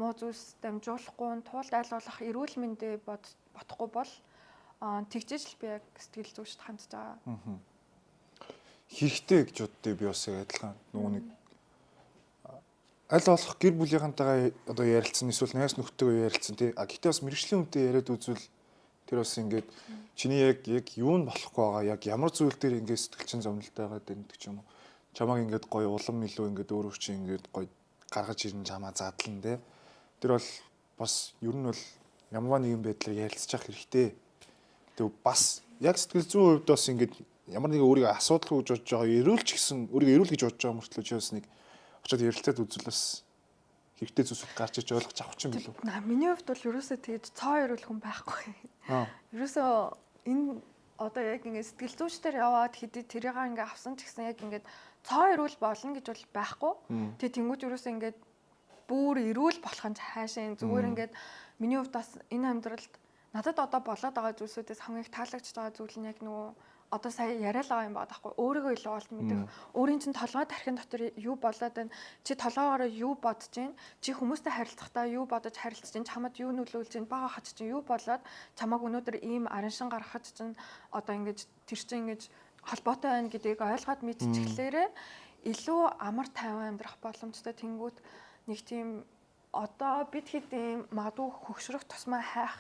муу зүйлс дамжуулахгүй тулд аль болох эрүүл мэндээ бодохгүй бол тэгжээж л би яг сэтгэл зүйчд хандж байгаа. Хэрэгтэй гэж боддөө би бас яг адилхан. Нөгөө нэг аль болох гэр бүлийнхэнтэйгээ одоо ярилцсан эсвэл найз нөхдөйгөө ярилцсан тий. А гэтээ бас мэрэгжлийн хүнтэй яриад үзвэл тэр бас ингээд чиний яг юу нь болохгүй байгаа, яг ямар зүйл дээр ингээд сэтгэл чинь зовнилтой байгаа гэдэг ч юм уу. Чамааг ингээд гоё улам илүү ингээд өөрөө чинь ингээд гоё гаргаж ирэн чамаа задлан тий. Тэр бол бас ер нь бол ямарваа нэгэн байдлаар ярилцж явах хэрэгтэй. Тэг бас яг сэтгэл зүйн хувьд бас ингээд ямар нэгэн өөрийгөө асуудалгүй гэж бодож байгаа, эрүүл ч гэсэн өөрийгөө эрүүл гэж бодож байгаа мөртлөө чи бас нэг очоод ярилцаад үзвэл бас хэрэгтэй зүйлсүүд гарч иж ойлгож авах юм билүү? Миний хувьд бол ерөөсөө тэгж цоо эрүүл хүн байхгүй. Ерөөсөө энэ одоо яг ингээд сэтгэл зүйчдэр яваад хэдий тэрийг ингээд авсан ч гэсэн яг ингээд цоо эрүүл болно гэж бол байхгүй. Тэгээ тэнгуүч ерөөсөө ингээд бүр эрүүл болох нь хайшаа зүгээр ингээд миний хувьд бас энэ амьдралд надад одоо болоод байгаа зүйлсүүдээс хамгийн их таалагдж байгаа зүйл нь яг нөгөө одоо сая яриа л байгаа юм байна байхгүй өөрийгөө илүү олд мэдэх өөрийн чинь толгой тархин дотор юу болоод байна чи толгоогоороо юу бодож байна чи хүмүүстэй харилцахдаа юу бодож харилцаж байна чамд юу нөлөөлж байна бага хач чинь юу болоод чамааг өнөөдөр ийм араншин гаргахад чинь одоо ингэж тэр чинь ингэж холбоотой байна гэдгийг ойлгоод мэдчихлээрээ илүү амар тайван амьдрах боломжтой тэнгүүд нэг тийм одоо бид хэд ийм магадгүй хөгшрөх тусмаа хайх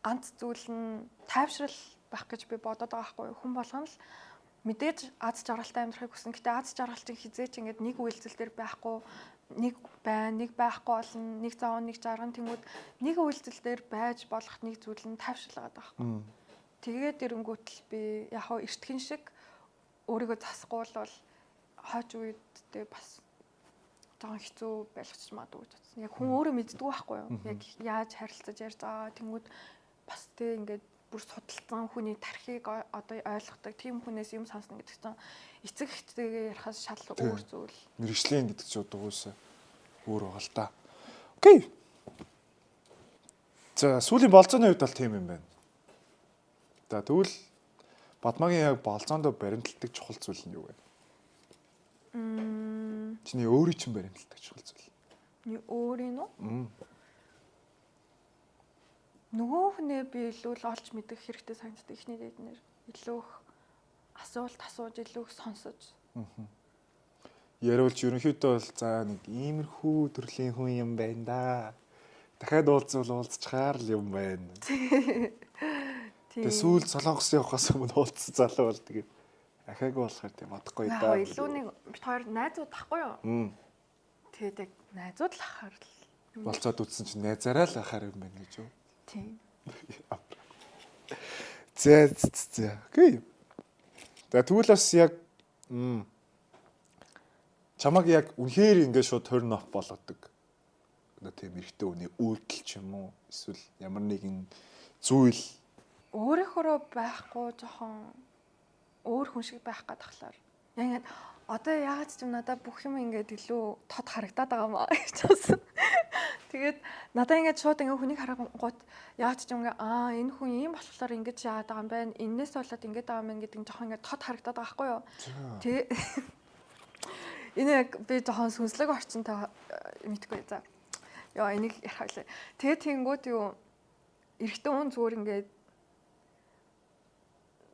ганц зүйл нь тайвшрал байх гэж би бодоод байгаа байхгүй хүн болгоно л мэдээж аз жаргалтай амьдрахыг хүснэ. Гэтэ аз жаргал чинь хизээч ингээд нэг үйлцэл дээр байхгүй нэг байна, нэг байхгүй болно, нэг зовно, нэг жарган тэнгүүд нэг үйлцэл дээр байж болох нэг зүйл нь тайвшрал байгаа байхгүй. Тэгээд ирэнгүүт л би яг хоо эртгэн шиг өөрийгөө засахгүй бол хойч үедээ бас жоохон хэцүү байлгачих магадгүй гэж бодсон. Яг хүн өөрөө мэддэггүй байхгүй юу? Яг яаж харилцаж ярьж байгаа тэнгүүд бас тэг ингээд бүр судалсан хүний тархийг одоо ойлгодог тийм хүнээс юм сонсно гэдэг чинь эцэг эхтэйгээ ярихаас шал өөр зүйл. Мэргэжлийн гэдэг чинь одоо уусаа өөр байгаа л да. Окей. За сүүлийн болзооны хувьд бол тийм юм байна. За тэгвэл Бадмагийн яг болзоондоо баримталдаг чухал зүйл нь юу вэ? Чиний өөрийн чинь баримталдаг чухал зүйл. Миний өөрийн үү? Нөгөө хүнээ би илүү л олж мэдэх хэрэгтэй санагддаг эхний дэднэр. Илүү их асуулт асууж, илүү их сонсож. Яриулж ерөнхийдөө бол за нэг иймэрхүү төрлийн хүн юм байна да. Дахиад уулзвал уулзчихаар л юм байна. Тэгээ сүүл Солонгос явахаас өмнө уулзсан залуу бол тэгээд ахаагүй болохоор тийм бодохгүй да. Илүү нэг бит хоёр найзууд тахгүй юу? Тэгээд яг найзууд л ахаар л болцоод үтсэн чинь найзаараа л ахаар юм байна гэж юу? Тийм. За за. Окей. За тэгвэл бас яг чамаг яг үнэхээр ингээд шууд turn off болгодог. Одоо тийм эрэгтэй хүний үйлдэл ч юм уу эсвэл ямар нэгэн зүйл өөрийнхөө байхгүй жоохон өөр хүн шиг байх гээд тахлаар. Яг ингээд одоо яагаад ч юм надад бүх юм ингээд илүү тод харагдаад байгаа маа гэж бодсон. Тэгээд надаа ингээд шууд ингээд хүнийг харангуут яагаад ч юм ингээд аа энэ хүн ийм болохоор ингэж яагаад байгаа юм байна. Эннээс болоод ингэж байгаа юм байна гэдэг нь жоохон ингээд тод харагдаад байгаа байхгүй юу? Тэгээ энэ яг би жоохон сүнслэг орчинтой мэдгүй за. Яа энийг ярих байлаа. Тэгээ тэнгууд юу эрэгтэй хүн зүгээр ингээд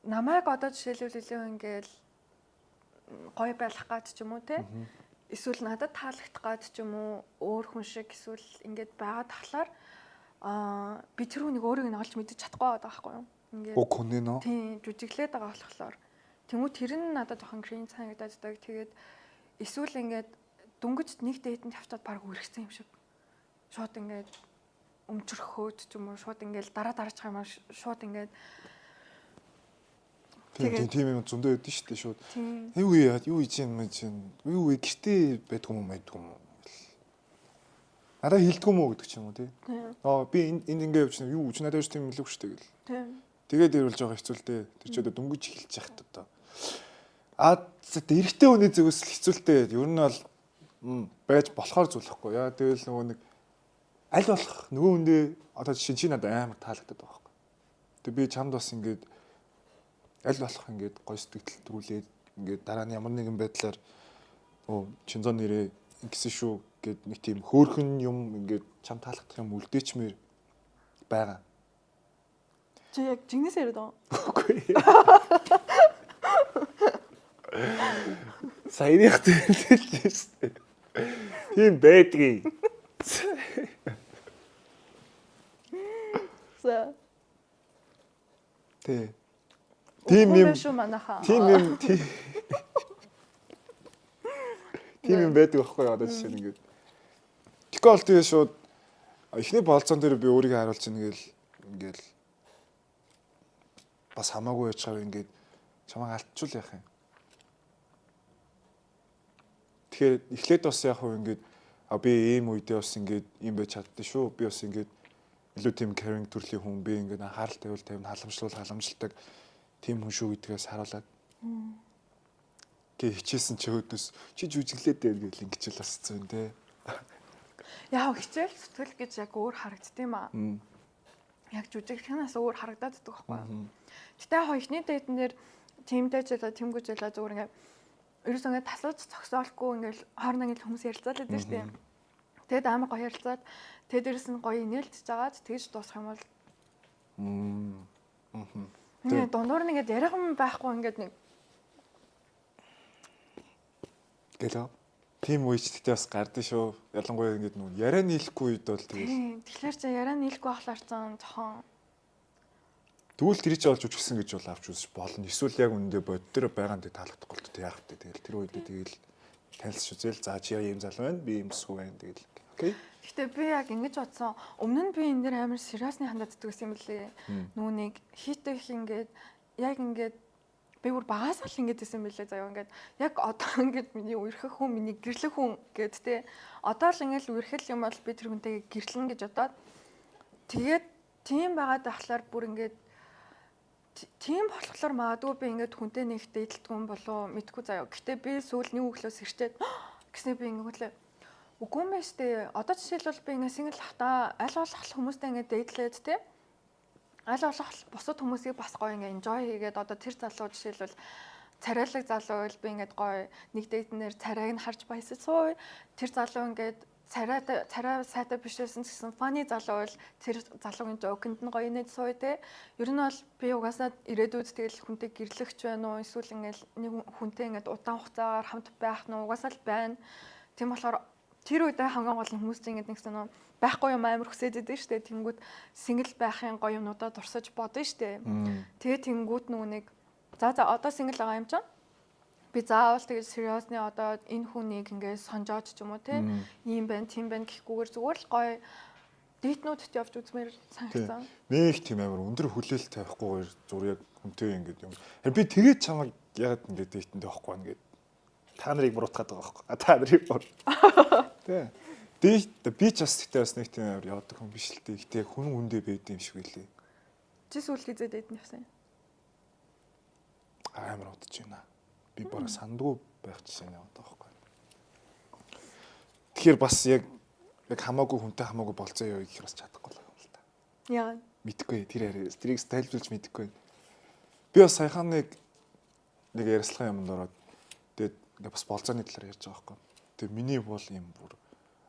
намайг одоо жишээлбэл илүү ингээд гоё байх гад ч юм уу те. Эсвэл надад таалагдах гад ч юм уу өөр хүн шиг эсвэл ингээд байгаад тахлаар би тэр хүнийг өөрийг нь олж мэдэж чадахгүй байгаа байхгүй юу? Ингээд Уг хүн нөө. Тийм, жүжиглээд байгаа болохоор. Тэнгүү тэр нь надад жоохон cringe санагдаад байдаг. Тэгээд эсвэл ингээд дөнгөж нэг date энд явцаад баг үргэсэн юм шиг. Шууд ингээд өмчөрхөөд ч юм уу шууд ингээд дараа дараачих юм шууд ингээд Тийм тийм юм зөндөө өгдөн шүү дээ шууд. Тийм. Юу яа юу хийж юм чинь юу вэ гэртээ байдгүй юм байдгүй юм. Надаа хилдэггүй юм уу гэдэг ч юм уу тий. Аа би энд энд ингэ явж юу чи надад тийм юм лүг шүү дээ гэл. Тийм. Тэгээд ирвэл жоохон хэцүү л дээ. Тэр чи одоо дөнгөж эхэлж яхад одоо. А эрэгтэй хүний зүгээс л хэцүү л дээ. Ер нь бол байж болохоор зүйл ихгүй. Яа тэгэл нөгөө нэг аль болох нөгөө хүндээ одоо жишээ чи надад амар таалагдаад байгаа байхгүй. Тэг би чамд бас ингээд аль болох ингээд гой сэтгэл төрүүлээд ингээд дараа нь ямар нэгэн байдлаар оо Чинзо нэрээ ингэсэн шүү гэд нэг тийм хөөрхөн юм ингээд чам таалагдах юм үлдээчмээр байгаа. Чи яг жигнэс яриад байгаа. Үгүй. Саяных тэлж шүү дээ. Тийм байдгийг. За. Тий. Тийм юм. Шүү манайхаа. Тийм юм. Тийм юм байдаг байхгүй юу одоо жишээ нь ингээд. Тэгэхгүй бол тэгээ шууд эхний болцоон дээр би өөрийгөө харуулж ийн гээл ингээл бас хамаагүй яж чаар ингээд чамайг алдчихвал яах юм. Тэгэхээр эхлээд бас яг хөө ингээд а би ийм үедээ бас ингээд ийм байж чаддээ шүү. Би бас ингээд илүү тийм caring төрлийн хүн би ингээд анхаарал тавиул тавина, халамжлуул халамжилдаг тийм хүн шүү гэдгээс харуулад. Гэ хичээсэн чи өөдөөс чи жүжиглээд байр гэл ингэж л бас зүүн те. Яг хичээл зүтгэл гэж яг өөр харагддсан юм аа. Яг жүжиглэхнаас өөр харагдаад байдаг байхгүй юу. Гэтэ яг эхний date эн дээр тиймтэй ч байлаа, тэмгүй ч байлаа зүгээр ингээд ерөөсөө ингээд тасалж зогсоолгүй ингээд хоорондоо ингээд хүмүүс ярилцаад л байдаг шүү дээ. Тэгэд амар гоё ярилцаад тэгээд дээрэс нь гоё инээлдэж агаад тэгж дуусах юм бол Тэгээ дундуур нь ингээд ярих юм байхгүй ингээд нэг гэлээ. Тийм үеч тэгтээ бас гардыг шүү. Ялангуяа ингээд нүн яриа нийлэхгүй үед бол тэгэл. Тэгэхээр чи яриа нийлэхгүй болохоор зан жохон. Тэгвэл тэр чинь олж үжигсэн гэж бол авч үзэж болно. Эсвэл яг үнэндээ бод дээр байгаа нь таалагдахгүй л тэ яах вэ? Тэгэл тэр үедээ тэгэл танилцж үзэл. За чи ийм залуу байна, би ийм бүсгүй байна. Тэгэл окей. Гэтэ би яг ингэж бодсон. Өмнө нь би энэ дэр амар сериосны хандаад ддэг гэсэн юм лээ. Нүунийг хийтэх ингээд яг ингээд би бүр багасаа л ингэж исэн мэлээ заяа ингээд яг одоо ингээд миний үерхэх хүн миний гэрлэх хүн гэд те одоо л ингээд үерхэл юм бол би тэр хүнтэйгээ гэрлэн гэж бодоод тэгээд тийм байгаад байхлаар бүр ингээд тийм болохоор магадгүй би ингээд хүнтэй нэг дээдэлдэг юм болоо мэдгүй заяа. Гэтэ би сүүл нэг өглөөс ирчээд гэснээр би ингээд лээ үгүй юм байна штэ. Одоо жишээлбэл би ингээд single хата аль болох хүмүүстэй ингээд дээдлээд те аль болох бусад хүмүүсийг бас гоё ингээ enjoy хийгээд одоо тэр залуу жишээлбэл царайлаг залуу байвал би ингээд гоё нэг date нэр царайг нь харж баясаж сууя. Тэр залуу ингээд царай царай сайтай биш байсан гэсэн funny залуу байвал тэр залуугийн joke нд нь гоё инээд сууя те. Ер нь бол би угаасаа ирээдүйд тэгэл хүнтэй гэрлэгч байна уу эсвэл ингээд нэг хүнтэй ингээд удаан хугацаагаар хамт байх нь угаасаа л байна. Тийм болохоор тэр үедээ хамгийн гол нь хүмүүс чинь ингээд нэгсэн нөө байхгүй юм амар хүсээд идэв штэ. Тэнгүүд single байхын гоё юмнуудаа дурсаж бодно штэ. Тэгээ тэнгүүд нөгөө нэг за за одоо single байгаа юм чинь би заавал тэгэж serious ны одоо энэ хүнийг ингээд сонжооч ч юм уу те ийм байна тийм байна гэхгүйгээр зүгээр л гоё date нүүдэд явж үзмээр санагдсан. Нэг тийм амар өндөр хүлээлт тавихгүйгээр зүгээр яг хүнтэй ингээд юм. Харин би тэгээд чамайг яагаад ингээд date энд явахгүй байна гээд та нарыг буруутгаад байгаа байхгүй. А та нарыг бур. Тэ. Date би ч бас тэгтээ бас нэг тийм амар явдаг хүн биш л дээ. Гэтэ хүн хүндээ байд юм шиг байлээ. Чи сүүл хизээ date нь явсан юм? Амар удаж байна. Би бараг сандгүй байх жишээ нь яваад байгаа байхгүй. Тэгэхээр бас яг яг хамаагүй хүнтэй хамаагүй болцоо явъя гэхэр бас чадахгүй л юм л та. Яагаад? Мэдхгүй тэр яриа. Тэрийг тайлбарлаж мэдэхгүй. Би бас саяхан нэг нэг ярилцлагын юмд ороод тэгээд ингээ бас болцооны талаар ярьж байгаа байхгүй. Тэгээд миний бол юм бүр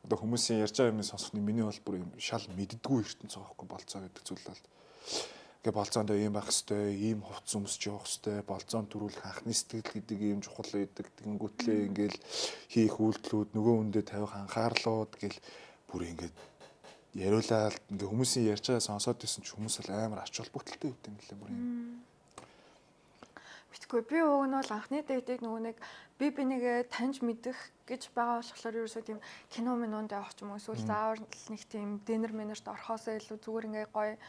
одоо хүмүүсийн ярьж байгаа юмыг сонсох нь миний бол бүр юм шал мэддэггүй ертөнц байгаа байхгүй болцоо гэдэг зүйл бол. Ингээ болзоонд ийм байх хэвээр, ийм хувцас өмсөж явах хэвээр, болзоонд төрүүлэх анхны сэтгэл гэдэг ийм чухал байдаг. Тэгэнгүүтлээ ингээл хийх үйлдэлүүд, нөгөө хүндээ тавих анхаарлууд гэл бүр ингээд яриулаад ингээ хүмүүсийн ярьж байгаа сонсоод байсан ч хүмүүс л амар ач холбогдолтой байт юм лээ бүр юм. Мэдгүй, би уг нь бол анхны date ийг нөгөө нэг би бинийгээ таньж мэдэх гэж байгаа болохоор ерөөсөө тийм кино минонд явах ч юм уу, эсвэл заавал нэг тийм dinner мэнерт орохоосоо илүү зүгээр ингээ гоё,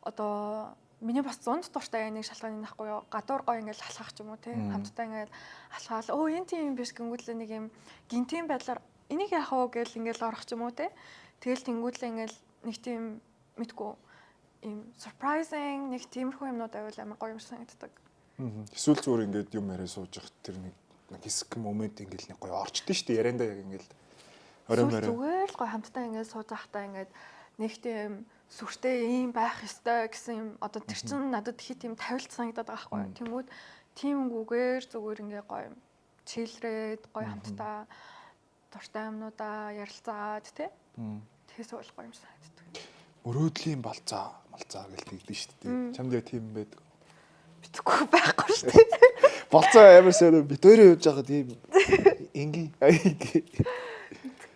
одоо миний бас зунд дуртай нэг шалтгаан энэ ахгүй юу, гадуур гоё ингээл алхах ч юм уу тий, хамтдаа ингээл алхаал, өө, энэ тийм биш гингүүтлээ нэг юм гинтийн байдлаар энийг яах вэ гэл ингээл орох ч юм уу тий. Тэгэл тэнгүүтлээ ингээл нэг тийм мэдгүй юм surprising нэг тиймэрхүү юмнууд байвал амар гоё юм шиг санагддаг. Эсвэл зүгээр ингээд юм яриа сууж явах тэр нэг нэг хэсэг момент ингээл нэг гоё орчдөө шүү дээ, яриандаа яг ингээл орой Эсвэл морой. зүгээр л гоё хамтдаа ингээд сууж байхдаа ингээд нэг тийм сүртэй ийм байх ёстой гэсэн юм, одоо тэр чинь надад хит тийм тавилт санагдаад байгаа байхгүй юу. Тэнгүүд тиймгүүгээр зүгээр ингээ гоё chill рээд, гоё хамтдаа дуртай юмнуудаа ярилцаад тий. Тэгээс бол гоё юм санагддаг. Мөрөөдлийн болзоо малзаа гэж тэгдэж шүү дээ. Чамд яг тийм байдаг? Битггүй, байхгүй шүү дээ. Болзоо амар сайн бит хоёрын явж байхад ийм энгийн.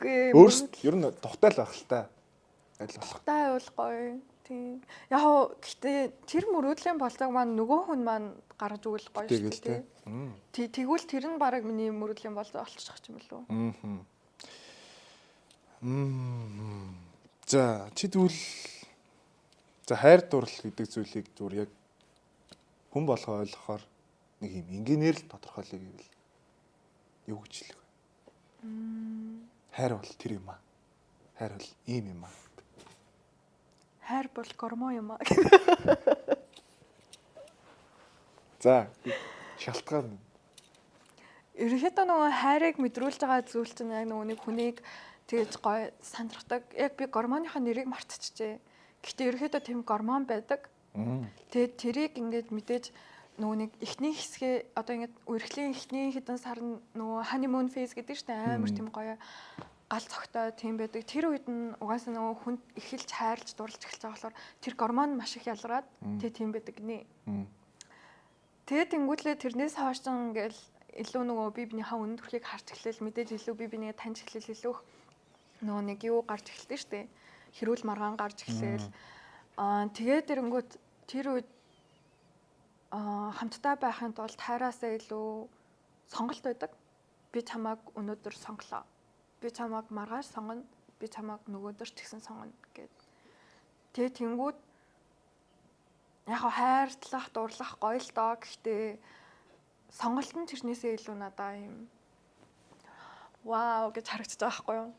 Үгүй. Өөрс ер нь тухтай л байх л та. Аль болох. Тухтай байвал гоё. Тийм. Яг уу гэхдээ тэр мөрөөдлийн болзоог маань нөгөө хүн маань гаргаж өгөл гоё шүү Тэгэл дээ. тий. Тэгвэл тэр нь бараг миний мөрөөдлийн болзоо болчих юм болов уу? Мм. За, чи тэгвэл, за, хайр дурлал гэдэг зүйлийг зүгээр яг хүн болгоо ойлгохоор нэг юм энгийнээр л тодорхойлъё гэвэл юу гэж хэлэх вэ? Хайр бол тэр юм аа. Хайр бол ийм юм аа. Хайр бол гормон юм аа. За, шалтгаан. Ерөнхийдөө нөгөө хайрыг мэдрүүлж байгаа зүйл чинь яг нөгөө нэг хүнийг тэгэж гоё сандрахдаг. Яг би гормоныхоо нэрийг мартчихжээ. Гэхдээ ерөнхийдөө тийм гормон байдаг. Тэгээд тэрийг ингээд мэдээж нөгөө нэг эхний хэсгээ, одоо ингээд үерхлийн эхний хэдэн сар нь нөгөө honeymoon phase гэдэг чинь амар тийм гоё гал цогтой тийм байдаг. Тэр үед нь угаасаа нөгөө хүн эхэлж хайрлж дурлж эхэлж байгаа болохоор тэр гормон маш их ялгараад тэгээ тийм байдаг гинэ. Тэгээд тэнгуүтлээ тэрнээс хойш ч ингээл илүү нөгөө бие биенийхээ үнэн төрхийг харж эхлээл, мэдээж илүү бие бинийгээ таньж эхлээл, илүү их нөгөө нэг юу гарч эхэлдэг штэ. Хэрүүл маргаан гарч эхлээл. Тэгээд тэрэнгүүт тэр үед хамтдаа байхын тулд хайраасаа илүү сонголт байдаг. Би чамааг өнөөдөр сонголоо. Би чамааг маргааш сонгоно. Би чамааг нөгөөдөр ч гэсэн сонгоно гэд. Тэгээ тэнгүүд яг хайрлах, дурлах гоё л доо. Гэхдээ сонголт нь тэрнээсээ илүү надаа юм вау гэж харагдаж байгаа байхгүй юу?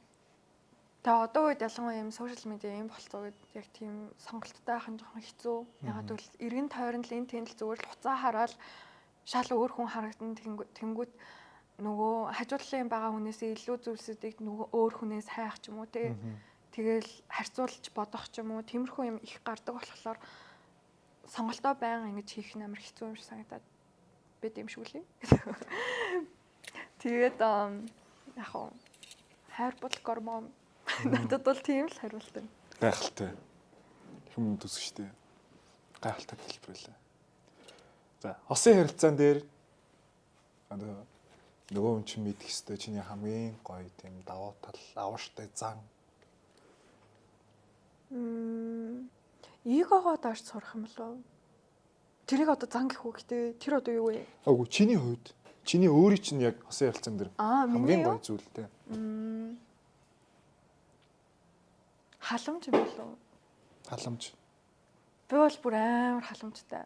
Тэгээ одоо үед ялангуяа юм social media юм болцоо гэд яг тийм сонголттой байх нь жоохон хэцүү. Ягаад гэвэл эргэн тойрон л энэ тэнд л зүгээр л хуцаа хараад шал өөр хүн харагдан, тэнгүүд нөгөө хажуу талын байгаа хүнээсээ илүү зүйлсүүдийг нөгөө өөр хүнээс хайх ч юм уу те. Тэгэл харьцуулж бодох ч юм уу, тиймэрхүү юм их гардаг болохоор сонголтоо баян ингэж хийх нь амар хэцүү юм шиг санагдаад байд юм шиг үлээ. Тэгээд яг уу хайр бол гормон. Надад бол тийм л хариулт байна. Гайхалтай. Хүм төсөг штэ. Гайхалтай хэлбэрлээ. За, хосын харилцаан дээр одоо нөгөө хүн чинь мэдэх ёстой чиний хамгийн гоё тийм давуу тал, авууштай зан. Эгогоо дарж сурах юм болов уу? Тэрийг одоо зан гэх үү, гэтээ тэр одоо юу вэ? Агуу, чиний хувьд чиний өөрийн чинь яг хосын харилцаан дээр Аа, миний хамгийн юу? гоё зүйл те. Халамж юм болов уу? Халамж. Би бол бүр амар халамжтай.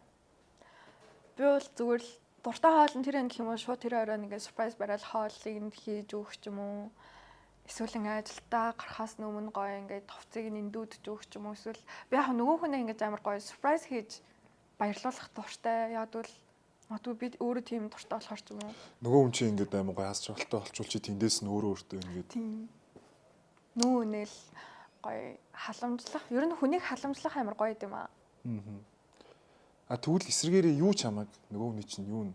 Би бол зүгээр л дуртай хоол нь тэр юм гэх юм уу, шууд тэр орой нэг surprise бариад хоолыг нь хийж өгөх ч юм уу. Эсвэл ингээ ажилдаа гарахаас өмнө гоё ингээд хувцсыг нь эндүүдж өгөх ч юм уу. Эсвэл би яг нөгөө хүнээ ингээд амар гоё surprise хийж баярлуулах дуртай. Яг бол магадгүй би өөрөө тийм дуртай болохоор ч юм уу. Нөгөө хүн чинь ингээд амар гоё аз жаргалтай болчвол чи тэндээс нь өөрөө өөртөө ингээд Тийм. Нүүнэл гоё халамжлах. Ер нь хүнийг халамжлах амар гоё юм аа. А, тэгвэл эсрэгээрээ юу чамайг, нөгөө хүний чинь юу н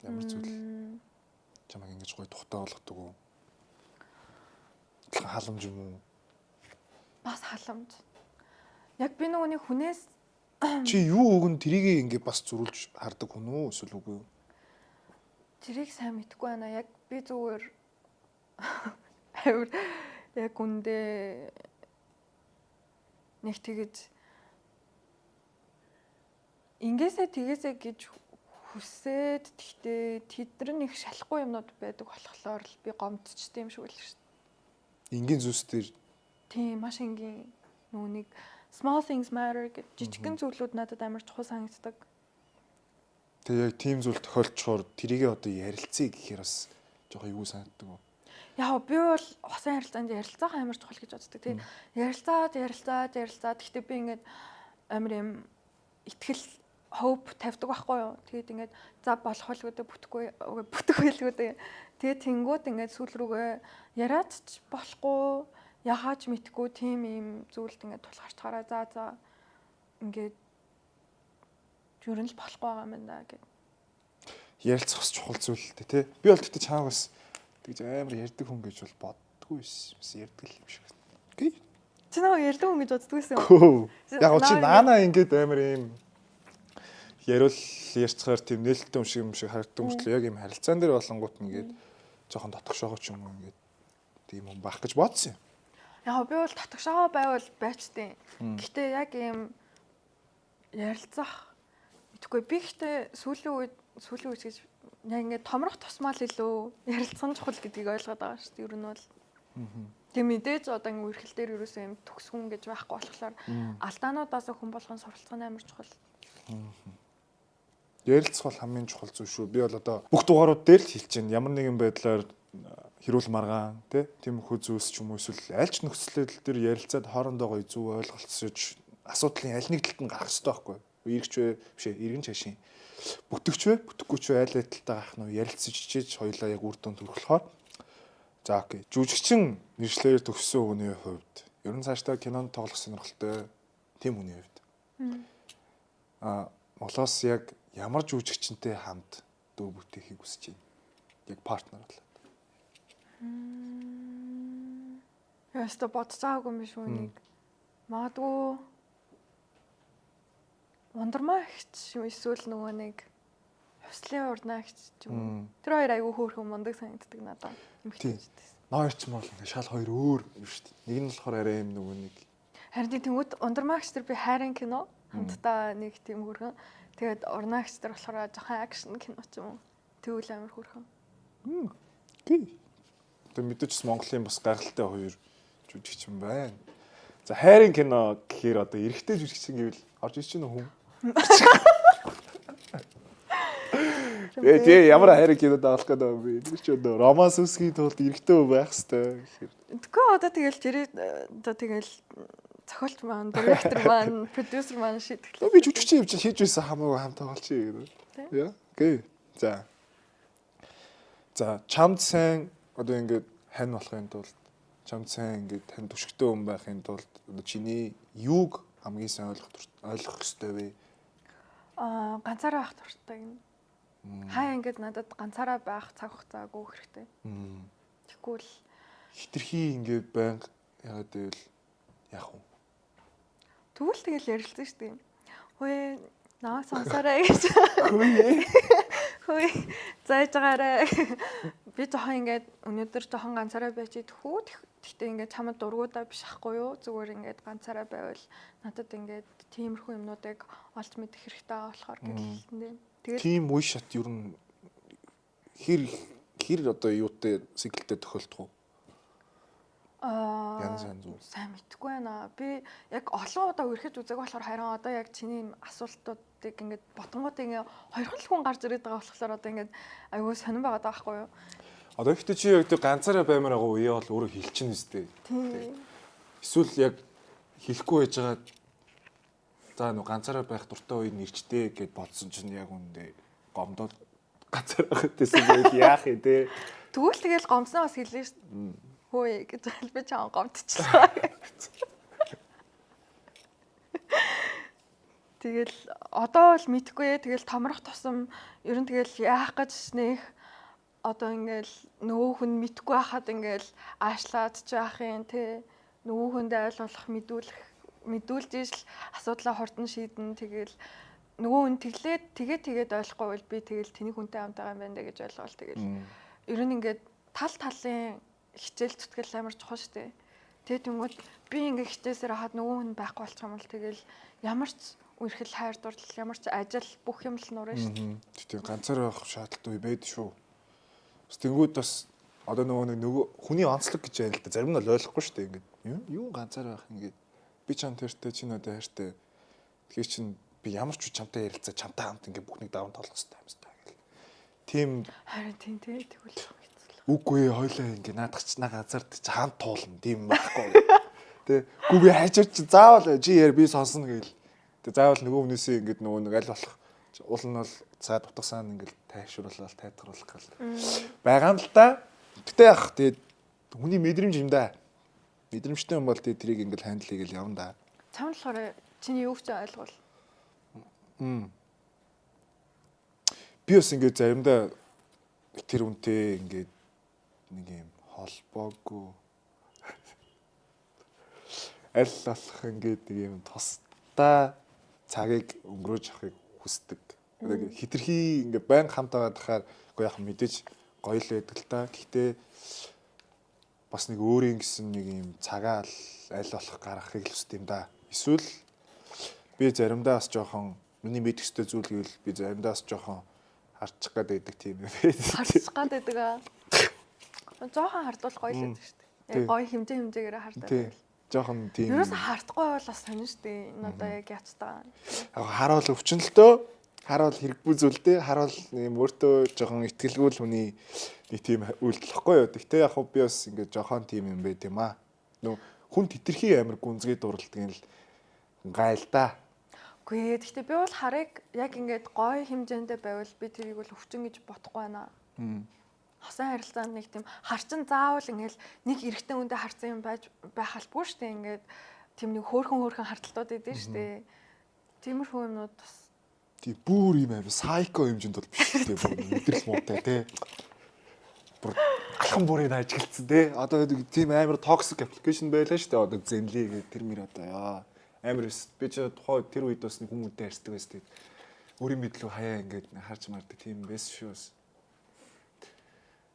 ямар зүйл чамайг ингэж гоё тухтай болгодог уу? Халамж юм уу? Бас халамж. Яг би нөгөө нэг хүнээс Чи юу өгөн тэрийг ингээ бас зөрүүлж хардаг хүн үү эсвэл үгүй юу? Тэрийг сайн мэдэхгүй байна. Яг би зүгээр амар яг үндэ нэг тэгэж ингээсээ тэгээсээ гэж хүсээд тэгтээ тэд нар нэг шалахгүй юмнууд байдаг болохоор л би гомдчихдээ юм шиг л шүү дээ. Энгийн зүйлс дээр Тийм, маш энгийн, нөгөө нэг small things matter гэж жижигхэн зүйлүүд надад амар чухал санагддаг. Тэгээ яг тийм зүйл тохиолдохоор тэрийгээ одоо ярилцъя гэхээр бас жоохон юу санагддаг уу? Яг би бол усан харилцаанд ярилцах амар чухал гэж боддог. Тэгээ ярилцаад, ярилцаад, ярилцаад, гэхдээ би ингээд амар юм итгэл, hope тавьдаг байхгүй юу. Тэгээд ингээд за болох л гэдэг, бүтэхгүй бүтэхгүй л гэдэг. Тэгээд тэнгууд ингээд сүүл рүүгээ яриад ч болохгүй, яхаач мэдгүй тийм юм зүйлд ингээд тулгарчхаараа за за ингээд ер нь л болохгүй байгаа юм байна гэд. Ярилцах бас чухал зүйл л дээ, тий. Би бол тэгтээ чааг бас тэгж амар ярьдаг хүн гэж бол боддгоо байсан. Бас ярьдаг л юм шиг. Окей. Чи намайг ярьдаг хүн гэж боддгоо байсан юм. Яг чи наана ингээд амар юм яриул ярьцгаар тийм нээлттэй юм шиг харагддаг мөртлөө яг юм харилцаан дээр болонгууд ингээд жоохон дотгошоогоо ч юм уу ингээд тийм юм байх гэж бодсон юм. Яг би бол дотгошоогоо байвал байчтیں۔ Гэтэ яг ийм ярилцах мэдхгүй, би гэтэ сүүлийн үед гэж яг ингээд томрох тусмаа л илүү ярилцах нь чухал гэдгийг ойлгоод байгаа шүү дээ. Ер нь бол. Тэгээ мэдээж одоо ингээд үерхэл дээр ерөөсөө юм төгс хүн гэж байхгүй болохоор алдаануудаас хүн болгон суралцах нь амар чухал. Ярилцах бол хамгийн чухал зүйл шүү. Би бол одоо бүх дугаарууд дээр л хэлж байна. Ямар нэгэн байдлаар хэрүүл маргаан тий тиймэрхүү зүйлс ч юм уу эсвэл аль ч нөхцөл дээр ярилцаад хоорондоо гоё зөв ойлголцож асуудлын аль нэг талд нь гарах хэрэгтэй байхгүй юу? Эргэж вэ? Биш ээ, эргэн чашийн. Бүтгч вэ? Бүтэхгүй ч вэ? Аль аль талдаа гарах нь ярилцаж чичээж хоёулаа яг үр дүнд хүрэх болохоор. За, окей. Жүжигчин мэргэжлээр төгссөн хүний хувьд ер нь цаашдаа кинонд тоглох сонирхолтой тийм хүний хувьд Монголоос яг ямар жүжигчинтэй хамт дүр бүтээхийг хүсэж байна? Яг partner болоод. Яста бодож байгаагүй юм биш үнийг. Магадгүй Ундрмаа эгч юм эсвэл нөгөө нэг Хувьслын урнаа эгч ч юм уу. Тэр хоёр айгүй хөөрхөн мундаг санагддаг надад. Эмэгтэйчдээс. Наа хоёр ч юм бол ингээ шал хоёр өөр юм шүү дээ. Нэг нь болохоор арай юм нөгөө нэг Харин тийм, тэнгууд Ундрмаа эгч тэр би хайрын кино хамтдаа нэг тийм хөөрхөн. Тэгээд урнаа эгч тэр болохоор жоохон action кино ч юм уу. Тэгвэл амар хөөрхөн. Окей. Тэгээ мэдээж бас Монголын бас гайхалтай хоёр жүжигчин байна. За, хайрын кино гэхээр одоо эрэгтэй жүжигчин гэвэл орж ирж байна уу хүн? Тэгээ ямар хайрын кино даалах гэдэг юм бэ? Тэр чи одоо романс үсгийн тулд эрэгтэй хүн байх хэвээр гэхээр. Тэгэхгүй одоо тэгэл жирээ одоо тэгэл зохиолч маань, director маань, продюсер маань шийтгэл. Би жүжигчин юм чи хийж байсан хамаагүй хамт тоглолчих гэдэг. Яа. Окей. За. За, чамд сайн одоо ингээд хань болохын тулд, чамд сайн ингээд тань түшигтэй хүн байхын тулд одоо чиний юуг хамгийн сайн ойлгох ёстой вэ? Аа, ганцаараа байх дуртай гэнэ. Хаяа ингээд надад ганцаараа байх цаг хугацаагүй хэрэгтэй. Тэгвэл л Хитрхи ингээд байнга яагаад гэвэл яах вэ? Тэгвэл тэгэл ярилцсан шүү дээ. Хөөе, намайг сонсоорой гэж. Хөөе. Хөөе, зааж байгаарай. Би жоохон ингээд өнөөдөр жоохон ганцаараа байж идэх үү. Гэхдээ ингээд чамд дургуудаа биш ахгүй юу? Зүгээр ингээд ганцаараа байвал надад ингээд тиймэрхүү юмнуудыг олж мэдэх хэрэгтэй байгаа болохоор гэлтэн. Тэгэл Тийм үе шат ер нь хэр хэр одоо юутай cycle тэй тохиолдох уу? Янз янз үү? Сайн мэдэхгүй байна. Би яг олон удаа үерхэж үзег болохоор харин одоо яг чиний юм асуултуудыг ингээд ботонгууд ингээд хоёрхан л хүн гарч ирээд байгаа болохоор одоо ингээд айгүй сонирн байгаа даа байхгүй юу? Одоо ихтэй чи яг тэр ганцаараа баймаар байгаа үеэ бол өөрөө хэлчихнэ үстэй. Тийм. Эсвэл яг хэлэхгүй байж байгаа, за нөө ганцаараа байх дуртай үе нэрчтэй гэд бодсон чинь яг үндэ гомдоод ганцаараа байхад байсан байл яах юм те. Тэгвэл тэгэл гомсноо бас хэлнэ шүү дээ. Хөөе гэж би чам гомдчихлоо гэж. Тэгэл одоо бол мэдхгүй. Тэгэл томрох тусам ер нь тэгэл яах гэж нэх одоо ингээл нөгөө хүн мэдхгүй байхад ингээл аашлаад ч яах юм те, нөгөө хүндээ ойлгох, мэдүүлэх Мэдүүлж ижил асуудлаа хурдан шийдэн, тэгэл нөгөө хүн тэглээд тэгээ тэгээд ойлгохгүй бол би тэгэл тэнийг хүнтэй хамт байгаа юм байна даа гэж ойлгоол, тэгэл ер нь ингээд тал талын хичээл зүтгэл амар чухал шүү дээ. Тэгээ тэнгууд би ингээд хичээсээр хахад нөгөө хүн байхгүй болчих юм бол тэгэл ямар ч үерхэл, хайр дурлал, ямар ч ажил, бүх юм л нурна шүү дээ. Тийм, ганцаар байх шаардлагатай үе байдаг шүү. Бас тэнгууд бас одоо нөгөө нэг нөгөө хүний онцлог гэж байна л да. Зарим нь бол ойлгохгүй шүү дээ. Ингээд юу ганцаар байх, ингээд би чам тэртэй, чи надад хайртай. Тэгэхээр чин би ямар ч үе чамтай ярилцаа, чамтай хамт ингээд бүхнийг даван тоолох хэрэгтэй юм байна гэл. Тийм. Харин тийм тий, тэгвэл хэцүү. Үгүй ээ, хоёлаа ингээд наадах чи на газар чи хамт туулна тийм байхгүй. Тэ. Гүү би хайчаар чи заавал чи яар би сонсно гээл. Тэ, заавал нөгөө хүнээсээ ингээд нөгөө нэг аль болох уул нь бол цаад утга саан ингээд тайвшруулаад тайтгаруулах гал байгаа юм л да. Гэтэ яах, тэгээд хүний мэдрэмж юм да. Мэдрэмжтэй юм бол тэгээд тэрийг ингээд handle хийгээл явна да. Чам болохоор чиний юу ч ойлгол. Би бас ингээд заримдаа тэр үнтэй ингээд нэг юм холбоогүй аль болох ингээд нэг юм тусдаа цагийг өнгөрөөж авахыг хүсдэг. Тэгээд хитрхи ингээд байн хамт байгаа тахаар үгүй яг мэдээж гоё л байдаг л та. Гэхдээ бас нэг өөрийн гэсэн нэг юм цагаа аль болох гаргахыг л хүсдэг юм да. Эсвэл би заримдаа бас жоохон миний мэдэх ёстой зүйл гэвэл би заримдаа бас жоохон харчих гээд байдаг тийм юм байна. Харчих гээд байдаг аа. Жоохон хардвал гоё л байдаг шүү дээ. Яг гоё хэмжээгээр хардаад байвал. Жоохон тийм. Ерөөсө хардахгүй бол бас сонин шүү дээ. Энэ одоо яг яацтаа. Яг харуул өвчин л төө. Харуул хэрэггүй зүйл дээ. Харуул юм өөртөө жоохон итгэлгүй л хүний нэг тийм үйлдэл واخгүй юу. Гэхдээ яг би бас ингээд жоохон тийм юм байт юм аа. Нөө хүн тэтэрхий амар гүнзгий дурлалдаг юм л гайл да. Үгүй ээ. Гэхдээ би бол харыг яг ингээд гоё хэмжээндээ байвал би тэрийг бол өвчин гэж бодохгүй байна. Хосын харилцаанд нэг тийм харчин заавал ингээл нэг эрэгтэй хүндээ харцсан юм байж байх албагүй шүү дээ. Ингээд тийм нэг хөөхөн харталтууд идэв шүү дээ. Тиймэрхүү юмнууд бас тий бүр юм амар сайко хэмжээнд бол биш тий, бүр мэдрэл муутай тий. Бүр алхам бүрийг ажиглцсан тий. Одоо тийм амар toxic application байлаа шүү дээ. Одоо Zenly гэх тэр мөр одоо яа амар өс. Би ч тухай тэр үед бас нэг хүмүүнтэй харьцдаг байсан. Тэгээд өөрийн мэдлэг хаяа ингээд харж мардаг тийм байсан шүү бас.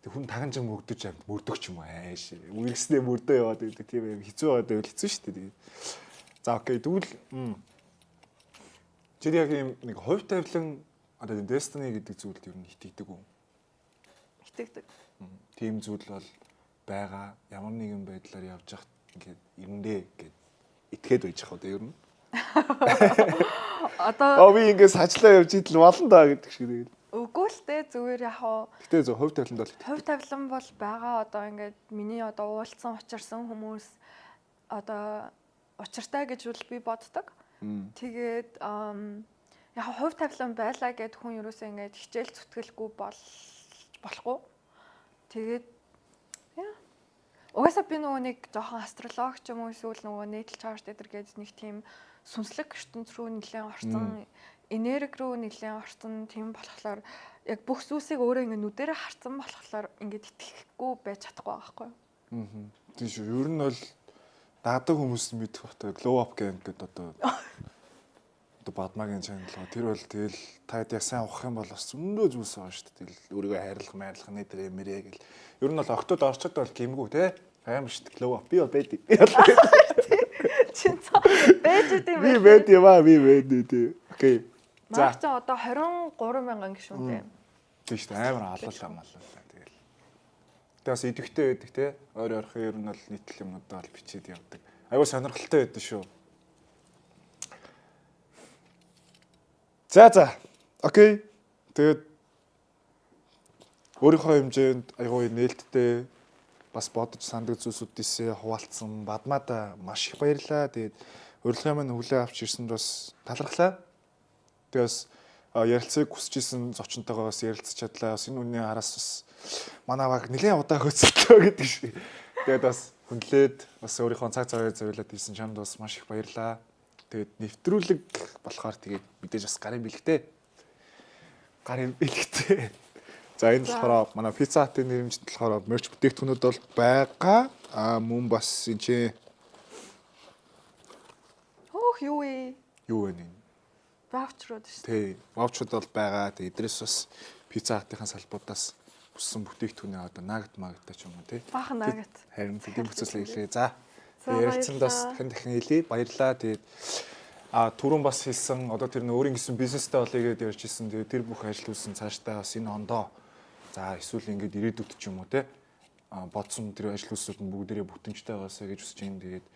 Тэг хүн таганжин мөгдөж амт мөрдөх ч юм уу ааш. Үргэснээ мөрдөө яваад байдаг тийм юм хэцүү байгаад байвал хэцүү шүү дээ. Тэгээд. За окей, тэгвэл чи яг ийм нэг хувь тавилан одоо Destiny гэдэг зүйлд ер нь итгэдэг үү? Итгэдэг. Тийм зүйл бол байгаа. Ямар нэгэн байдлаар явж явах ингээд ирэндээ гэд итгээд байж хаа одоо ер нь. Одоо би ингээд сажлаа явж идэл болно даа гэдэг шиг тэгээд. Үгүй л дээ, зүгээр яг хуу. Гэтэ зөв хувь тавиланд бол хувь тавилан бол байгаа. Одоо ингээд миний одоо уулзсан, учирсан хүмүүс одоо учиртай гэж бол би боддог. Тэгээд яг хувь тавилан байлаа гэд хүн ерөөсөө ингээд хичээл зүтгэлгүй болж болохгүй. Тэгээд угаасаа би нөгөө нэг жоохон астролог ч юм уу эсвэл нөгөө natal chart дээр гээд нэг тийм сүнслэг ертөнц рүү нэлээд орсон, энерги рүү нэлээд орсон, тийм болохоор яг бүх зүйлсийг өөрөө ингээд нүдэрээ харсан болохоор ингээд итгэхгүй байж чадахгүй байгаа байхгүй юу? Аа. Тийм шүү. Ер нь бол даадаг хүмүүс мэдэх бах, Glow Up Gang гэдэг одоо Бадмагийн channel гоо. Тэр бол тэгэл та яг сайн ухах юм бол бас зөндөө зүйлс байгаа шүү дээ. Тэгэл өөрийгөө хайрлах, майрлах нэ мэрэ гэл. Ер нь бол октод орчод бол гимгүү те. Амар шүү дээ. Glow Up би бол байдаг. Би бол Чин цаа байж идэм байх. Би байд юм аа, би байд тий. Окей. За. Чи одоо 23 мянган гишүүнтэй. Тийм шүү дээ. Амар алуулаа малуулаа тэгэл. Тэгээ бас идэвхтэй байдаг те. Ойр ойрхон ер нь бол нийтлэл юмнуудаа бол бичээд явдаг. Айгуу сонирхолтой байдаг шүү. За. Окей. Тэгээд өөрийнхөө хэмжээнд айгуу нээлттэй бас бодож сандаг зүйлсүүдээсээ хуваалцсан Бадмаада маш их баярлалаа. Тэгээд урилгын маань хүлээн авч ирсэнд бас талархлаа. Тэгээд бас ярилцахыг хүсэж исэн зочинтойгоо бас ярилцаж чадлаа. Бас энэ үнийн араас бас манай баг нэлээд удаа хөөцөлтөө гэдэг шиг. Тэгээд бас хүндлээд бас өөрийнхөө цаг завыг зориулаад ирсэн чамд бас маш их баярлалаа. Тэгээд нэвтрүүлэг болохоор тэгээд мэдээж бас гарын бэлэгтэй. Гарын бэлэгтэй. За энэ болохоор манай Pizza Hut-ын нэрмжинд болохоор merch бүтээгдэхүүнүүд бол байгаа. Аа мөн бас энэ чинь Хөөх юу вэ? Юу вэ энэ? Voucher ууд шүү дээ. Тий, voucher ууд бол байгаа. Тэгээ эдрээс бас Pizza Hut-ийн салбуудаас хүссэн бүтээгдэхүүнээ одоо nugget магтаа ч юм уу тий. Баахан nugget. Харин тийм хүсэл хэлээ. За. За, Тэгээ ярилцсанд бас баярлалаа. дахин дахин хэлье. Баярлалаа. Тэгээд а түрүүн бас хэлсэн одоо тэр нөө өөрийн гэсэн бизнестэй болъё гэдээ ярьж ирсэн. Тэгээд тэр бүх ажил үйлсэн цаашдаа бас энэ ондоо за эсвэл ингээд ирээдүйд ч юм уу те а бодсон тэр ажил үйлсүүд нь бүгдээрээ бүтэмжтэй байгаасаа гэж хүсэж байна. Тэгээд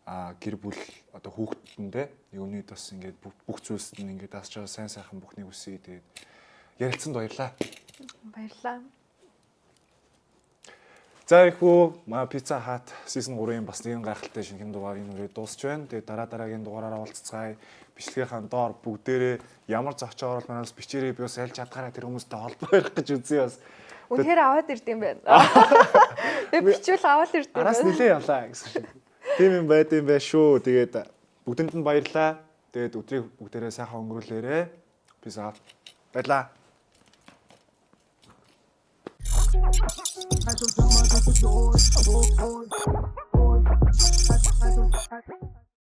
а гэр бүл одоо хүүхдэндээ юунид бас ингээд бүх зүйлсэд нь ингээд даасч байгаа сайн сайхан бүхнийг хүсье. Тэгээд ярилцсанд баярлалаа. Баярлалаа. За их үү маа Pizza Hut season 3-ын бас нэгэн гайхалтай шинэхэн дугаар энэ үрээ дуусч байна. Тэгээ дараа дараагийн дугаараараа уулзцгаая. Бичлэгийнхаа доор бүгдээрээ ямар зочоо оруулмаар бас бичээрэй. Би бас аль чадгаараа тэр хүмүүстэй холбоо ярих гэж үзье бас. Үнэхээр аваад ирд юм байна. Би бичвэл аваад ирд юм Араас байна. нилээ явлаа гэсэн шиг. Тийм юм байд юм байна шүү. Тэгээд бүгдэнд нь баярлалаа. Тэгээд өдрийг бүгдээрээ сайхан өнгөрүүлээрэй. Peace out. Баярлалаа.